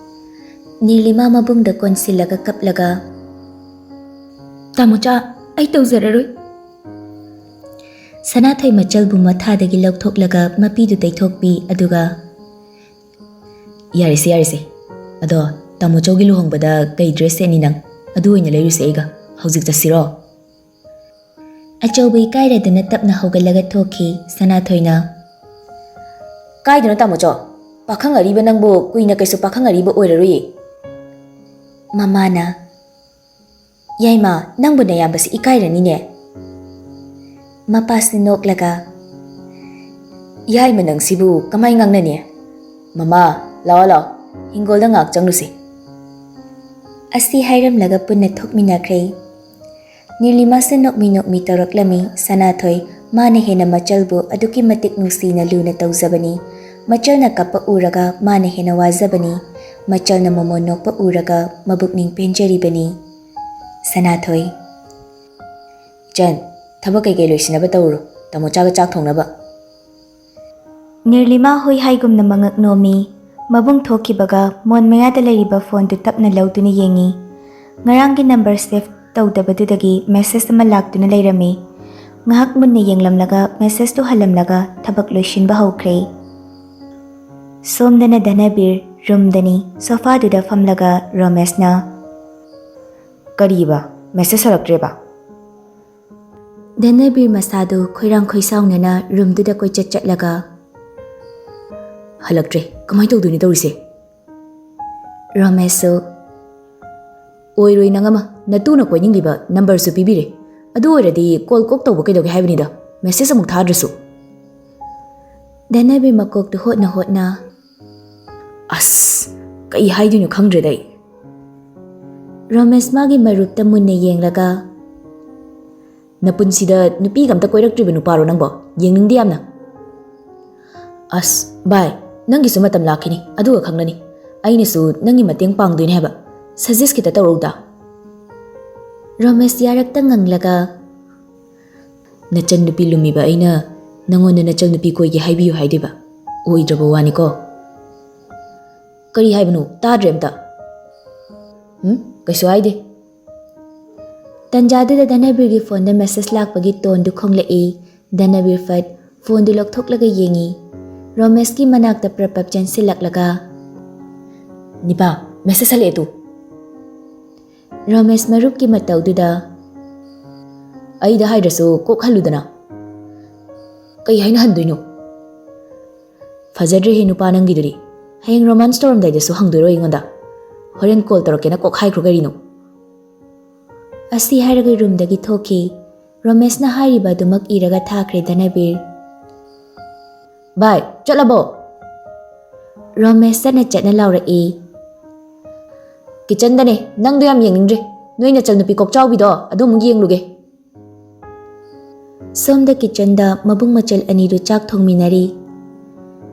ꯅꯤꯔꯂꯤꯃꯥ ꯃꯕꯨꯡꯗ ꯀꯣꯟꯁꯤꯜꯂꯒ ꯀꯞꯂꯒ, "ꯇꯥꯃꯣꯆꯥ, ꯑꯩ ꯇꯧꯖꯔꯔꯣꯏ꯫" ꯁꯅꯥꯊꯣꯏ ꯃꯆꯜꯕꯨ ꯃꯊꯥꯗꯒꯤ ꯂꯧꯊꯣꯛꯂꯒ ꯃꯄꯤꯗꯨ ꯇꯩꯊꯣꯛꯄꯤ, ꯑꯗꯨꯒ, "ꯌꯥꯔꯦꯁꯦ, ꯌꯥꯔꯦꯁꯦ꯫ ꯑꯗꯣ ꯇꯥꯃꯣꯆꯧꯒꯤ ꯂꯨꯍꯣꯡꯕꯗ ꯀꯩ ꯗ꯭ꯔꯦꯁ ꯁꯦꯠꯅꯤ ꯅꯪ? ꯑꯗꯨ ꯑꯣꯏꯅ ꯂꯩꯔꯨꯁꯦ ꯑꯩꯒ꯫ ꯍꯧꯖꯤꯛ ꯆꯠꯁꯤꯔꯣ?" ꯑꯆꯧꯕ ꯏꯀꯥꯏꯔꯗꯨꯅ ꯇꯞꯅ ꯍꯧꯒꯠꯂꯒ ꯊꯣꯛꯈꯤ꯫ ꯁꯅꯥꯊꯣꯏꯅ, "ꯀꯥꯏꯗꯅꯣ ꯇꯥꯃꯣꯆꯧ? ꯄꯥꯈꯪ ꯑꯔꯤꯕ ꯅꯪꯕꯨ ꯀꯨꯏꯅ ꯀꯩꯁꯨ ꯄꯥꯈꯪ ꯑꯔꯤꯕ ꯑꯣꯏꯔꯔꯣꯏꯌꯦ꯫" ꯃꯃꯥꯅ, "ꯌꯥꯏꯃ, ꯅꯪꯕꯨ ꯅꯌꯥꯝꯕꯁꯤ ꯏꯀꯥꯏꯔꯅꯤꯅꯦ?" ꯃꯄꯥꯁꯨ ꯅꯣꯛꯂꯒ, "ꯌꯥꯏꯃ, ꯅꯪ ꯁꯤꯕꯨ ꯀꯃꯥꯏ ꯉꯥꯡꯅꯅꯤ? ꯃꯃꯥ, ꯂꯥꯛꯑꯣ, ꯂꯥꯛꯑꯣ, ꯍꯤꯡꯒꯣꯜꯗ ꯉꯥꯏꯍꯥꯛ ꯆꯪꯂꯨꯁꯤ"꯫ ꯑꯁꯤ ꯍꯥꯏꯔꯝꯂꯒ ꯄꯨꯟꯅ ꯊꯣꯛꯃꯤꯟꯅꯈ꯭ꯔꯦ꯫ ꯅꯤꯔꯂꯤꯃꯥꯁꯨ ꯅꯣꯛꯃꯤ ꯅꯣꯛꯃꯤ ꯇꯧꯔꯛꯂꯝꯃꯤ꯫ ꯁꯅꯥꯊꯣꯏ, ꯃꯥꯅ ꯍꯦꯟꯅ ꯃꯆꯜꯕꯨ ꯑꯗꯨꯛꯀꯤ ꯃꯇꯤꯛ ꯅꯨꯡꯁꯤꯅ ꯂꯨꯅ ꯇꯧꯖꯕꯅꯤ꯫ ꯃꯆꯜꯅ ꯀꯞꯄ ꯎꯔꯒ ꯃꯥꯅ ꯍꯦꯟꯅ ꯋꯥꯖꯕꯅꯤ꯫ ꯃꯆꯜꯅ ꯃꯣꯃꯣꯟ ꯅꯣꯛꯄ ꯎꯔꯒ ꯃꯕꯨꯛꯅꯤꯡ ꯄꯦꯟꯖꯔꯤꯕꯅꯤ꯫ ꯁꯅꯥꯊꯣꯏ, "ꯆꯟ, ꯊꯕꯛ ꯀꯩꯀꯩ ꯂꯣꯏꯁꯤꯟꯅꯕ ꯇꯧꯔꯨꯔꯣ, ꯇꯥꯃꯣ ꯆꯥꯒ ꯆꯥꯛ ꯊꯣꯡꯅꯕ"꯫ ꯅꯤꯔꯂꯤꯃꯥ ꯍꯨꯏ ꯍꯥꯏꯒꯨꯝꯅ ꯃꯉꯛ ꯅꯣꯝꯃꯤ꯫ ꯃꯕꯨꯡ ꯊꯣꯛꯈꯤꯕꯒ ꯃꯣꯟ ꯃꯌꯥꯗ ꯂꯩꯔꯤꯕ ꯐꯣꯟꯗꯨ ꯇꯞꯅ ꯂꯧꯗꯨꯅ ꯌꯦꯡꯉꯤ꯫ ꯉꯔꯥꯡꯒꯤ ꯅꯝꯕꯔ ꯁꯦꯚ ꯇꯧꯗꯕꯗꯨꯗꯒꯤ ꯃꯦꯁꯦꯖ ꯑꯃ ꯂꯥꯛꯇꯨꯅ ꯂꯩꯔꯝꯃꯤ꯫ ꯉꯥꯏꯍꯥꯛ ꯃꯨꯟꯅ ꯌꯦꯡꯂꯝꯂꯒ ꯃꯦꯁꯦꯖꯇꯨ ꯍꯜꯂꯝꯂꯒ ꯊꯕꯛ ꯂꯣꯏꯁꯤꯟꯕ ꯍꯧꯈ꯭ꯔꯦ꯫ ꯁꯣꯝꯗꯅ ꯙꯅꯕꯤꯔ ꯔꯨꯝꯗꯅꯤ꯫ ꯁꯣꯐꯥꯗꯨꯗ ꯐꯝꯂꯒ ꯔꯣꯃꯦꯁꯅ, "ꯀꯔꯤꯕ? ꯃꯦꯁꯦꯖ ꯍꯜꯂꯛꯇ꯭ꯔꯦꯕ?" ꯙꯅꯕꯤꯔ ꯃꯁꯥꯗꯨ ꯈꯣꯏꯔꯥꯡ ꯈꯣꯏꯁꯥꯎꯅꯅ ꯔꯨꯝꯗꯨꯗ ꯀꯣꯏꯆꯠ ꯆꯠꯂꯒ, "ꯍꯜꯂꯛꯇ꯭ꯔꯦ꯫ ꯀꯃꯥꯏꯅ ꯇꯧꯗꯣꯏꯅꯣ ꯇꯧꯔꯤꯁꯦ?" ꯔꯣꯃꯦꯁꯁꯨ, "ꯑꯣꯏꯔꯣꯏ ꯅꯪ ꯑꯃ, ꯅꯇꯨꯅ ꯀꯣꯏꯅꯤꯡꯂꯤꯕ ꯅꯝꯕꯔꯁꯨ ꯄꯤꯕꯤꯔꯦ꯫ ꯑꯗꯨ ꯑꯣꯏꯔꯗꯤ ꯀꯣꯜ ꯀꯣꯛ ꯇꯧꯕ ꯀꯩꯗꯧꯒꯦ ꯍꯥꯏꯕꯅꯤꯗ, ꯃꯦꯁꯦꯖ ꯑꯃꯨꯛ ꯊꯥꯗ꯭ꯔꯁꯨ"꯫ ꯙꯅꯕꯤꯔ ꯃꯀꯣꯛꯇꯨ ꯍꯣꯠꯅ ꯍꯣꯠꯅ, "ꯑꯁ, ꯀꯩ ꯍꯥꯏꯗꯣꯏꯅꯣ ꯈꯪꯗ꯭ꯔꯦꯗ ꯑꯩ"꯫ ꯔꯣꯃꯦꯁ ꯃꯥꯒꯤ ꯃꯔꯨꯞꯇ ꯃꯨꯟꯅ ꯌꯦꯡꯂꯒ, "ꯅꯄꯨꯟꯁꯤꯗ ꯅꯨꯄꯤꯒ ꯑꯝꯇ ꯀꯣꯏꯔꯛꯇ꯭ꯔꯤꯕ ꯅꯨꯄꯥꯔꯣ ꯅꯪꯕꯣ? ꯌꯦꯡꯅꯤꯡꯗꯦ ꯌꯥꯝꯅ"꯫ "ꯑꯁ ꯚꯥꯏ, ꯅꯪꯒꯤꯁꯨ ꯃꯇꯝ ꯂꯥꯛꯈꯤꯅꯤ, ꯑꯗꯨꯒ ꯈꯪꯂꯅꯤ꯫ ꯑꯩꯅꯁꯨ ꯅꯪꯒꯤ ꯃꯇꯦꯡ ꯄꯥꯡꯗꯣꯏꯅꯦ ꯍꯥꯏꯕ꯫ ꯁꯖꯦꯁ ꯈꯤꯇ ꯇꯧꯔꯛꯎꯗ"꯫ ꯔꯣꯃꯦꯁ ꯌꯥꯔꯛꯇ ꯉꯪꯂꯒ, "ꯅꯆꯟ ꯅꯨꯄꯤ ꯂꯨꯝꯃꯤꯕ ꯑꯩꯅ ꯅꯪꯉꯣꯟꯗ ꯅꯆꯟ ꯅꯨꯄꯤ ꯀꯣꯏꯒꯦ ꯍꯥꯏꯕꯤꯌꯨ ꯍꯥꯏꯗꯣꯏꯕ? ꯑꯣꯏꯗ꯭ꯔꯕ ꯋꯥꯅꯤꯀꯣ"꯫ "ꯀꯔꯤ ꯍꯥꯏꯕꯅꯣ? ꯇꯥꯗ꯭ꯔꯦ ꯑꯝꯇ"꯫ "ꯎꯝ, ꯀꯩꯁꯨ ꯍꯥꯏꯗꯦ"꯫ ꯇꯟꯖꯥꯗꯨꯗ ꯙꯅꯕꯤꯔꯒꯤ ꯐꯣꯟꯗ ꯃꯦꯁꯦꯖ ꯂꯥꯛꯄꯒꯤ ꯇꯣꯟꯗꯨ ꯈꯣꯡꯂꯛꯏ꯫ ꯙꯅꯕꯤꯔ ꯐꯠ ꯐꯣꯟꯗꯨ ꯂꯧꯊꯣꯛꯂꯒ ꯌꯦꯡꯉꯤ꯫ ꯔꯣꯃꯦꯁꯀꯤ ꯃꯅꯥꯛꯇ ꯄ꯭ꯔꯞ ꯄ꯭ꯔꯞ ꯆꯦꯟꯁꯤꯜꯂꯛꯂꯒ, "ꯅꯤꯄꯥ, ꯃꯦꯁꯦꯖ ꯍꯜꯂꯛꯑꯦ ꯇꯨ"꯫ ꯔꯣꯃꯦꯁ ꯃꯔꯨꯞꯀꯤ ꯃꯇꯧꯗꯨꯗ, "ꯑꯩꯗ ꯍꯥꯏꯗ꯭ꯔꯁꯨ ꯀꯣꯛ ꯍꯜꯂꯨꯗꯅ"꯫ "ꯀꯩ ꯍꯥꯏꯅ ꯍꯟꯗꯣꯏꯅꯣ?" "ꯐꯖꯗ꯭ꯔꯦꯍꯦ ꯅꯨꯄꯥ ꯅꯪꯒꯤꯗꯨꯗꯤ꯫ ꯍꯌꯦꯡ ꯔꯣꯃꯥꯟꯁ ꯇꯧꯔꯝꯗꯥꯏꯗꯁꯨ ꯍꯪꯗꯣꯏꯔꯣ ꯑꯩꯉꯣꯟꯗ? ꯍꯣꯔꯦꯟ ꯀꯣꯜ ꯇꯧꯔꯛꯀꯦꯅ ꯀꯣꯛ ꯍꯥꯏꯈ꯭ꯔꯣ ꯀꯔꯤꯅꯣ?" ꯑꯁꯤ ꯍꯥꯏꯔꯒ ꯔꯨꯝꯗꯒꯤ ꯊꯣꯛꯈꯤ꯫ ꯔꯣꯃꯦꯁꯅ ꯍꯥꯏꯔꯤꯕ ꯑꯗꯨꯃꯛ ꯏꯔꯒ ꯊꯥꯈ꯭ꯔꯦ ꯙꯅꯕꯤꯔ꯫ "ꯚꯥꯏ, ꯆꯠꯂꯕꯣ?" ꯔꯣꯃꯦꯁ ꯆꯠꯅ ꯆꯠꯅ ꯂꯥꯎꯔꯛꯏ꯫ "ꯀꯤꯆꯟꯗꯅꯦ, ꯅꯪꯗꯣ ꯌꯥꯝ ꯌꯦꯡꯅꯤꯡꯗ꯭ꯔꯦ꯫ ꯅꯣꯏ ꯅꯆꯟꯅꯨꯄꯤ ꯀꯣꯛꯆꯥꯎꯕꯤꯗꯣ ꯑꯗꯨ ꯑꯃꯨꯛ ꯌꯦꯡꯂꯨꯒꯦ꯫" ꯁꯣꯝꯗ ꯀꯤꯆꯟꯗ ꯃꯕꯨꯡ ꯃꯆꯜ ꯑꯅꯤꯗꯨ ꯆꯥꯛ ꯊꯣꯡꯃꯤꯟꯅꯔꯤ꯫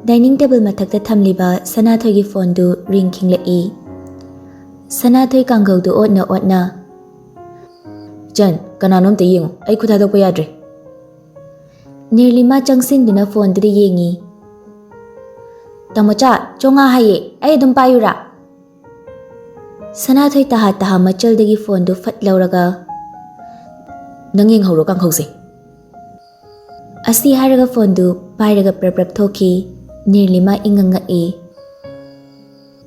ꯗꯥꯏꯅꯤꯡ ꯇꯦꯕꯜ ꯃꯊꯛꯇ ꯊꯝꯂꯤꯕ ꯁꯅꯥꯊꯣꯏꯒꯤ ꯐꯣꯟꯗꯨ ꯔꯤꯡ ꯈꯤꯡꯂꯛꯏ꯫ ꯁꯅꯥꯊꯣꯏ ꯀꯥꯡꯒꯧꯗꯨ ꯑꯣꯠꯅ ꯑꯣꯠꯅ, "ꯏꯆꯟ, ꯀꯅꯥꯅꯣꯝꯇ ꯌꯦꯡꯉꯨ, ꯑꯩ ꯈꯨꯠ ꯊꯥꯗꯣꯛꯄ ꯌꯥꯗ꯭ꯔꯦ꯫" ꯅꯤꯔꯂꯤꯃꯥ ꯆꯪꯁꯤꯟꯗꯨꯅ ꯐꯣꯟꯗꯨꯗ ꯌꯦꯡꯉꯤ꯫ "ꯇꯥꯃꯣꯆꯥ, ꯆꯣꯉꯥ ꯍꯥꯏꯌꯦ, ꯑꯩ ꯑꯗꯨꯝ ꯄꯥꯏꯌꯨꯔꯥ?" ꯁꯅꯥꯊꯣꯏ ꯇꯍꯥ ꯇꯍꯥ ꯃꯆꯜꯗꯒꯤ ꯐꯣꯟꯗꯨ ꯐꯠ ꯂꯧꯔꯒ, "ꯅꯪ ꯌꯦꯡꯍꯧꯔꯣ ꯀꯥꯡꯍꯧꯁꯦ꯫" ꯑꯁꯤ ꯍꯥꯏꯔꯒ ꯐꯣꯟꯗꯨ ꯄꯥꯏꯔꯒ ꯄ꯭ꯔꯞ ꯄ꯭ꯔꯞ ꯊꯣꯛꯈꯤ꯫ ꯅꯤꯔꯂꯤꯃꯥ ꯏꯉꯛ ꯉꯛꯏ꯫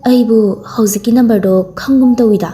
"ꯑꯩꯕꯨ ꯍꯧꯖꯤꯛꯀꯤ ꯅꯝꯕꯔꯗꯣ ꯈꯪꯒꯨꯝ ꯇꯧꯏꯗ꯫"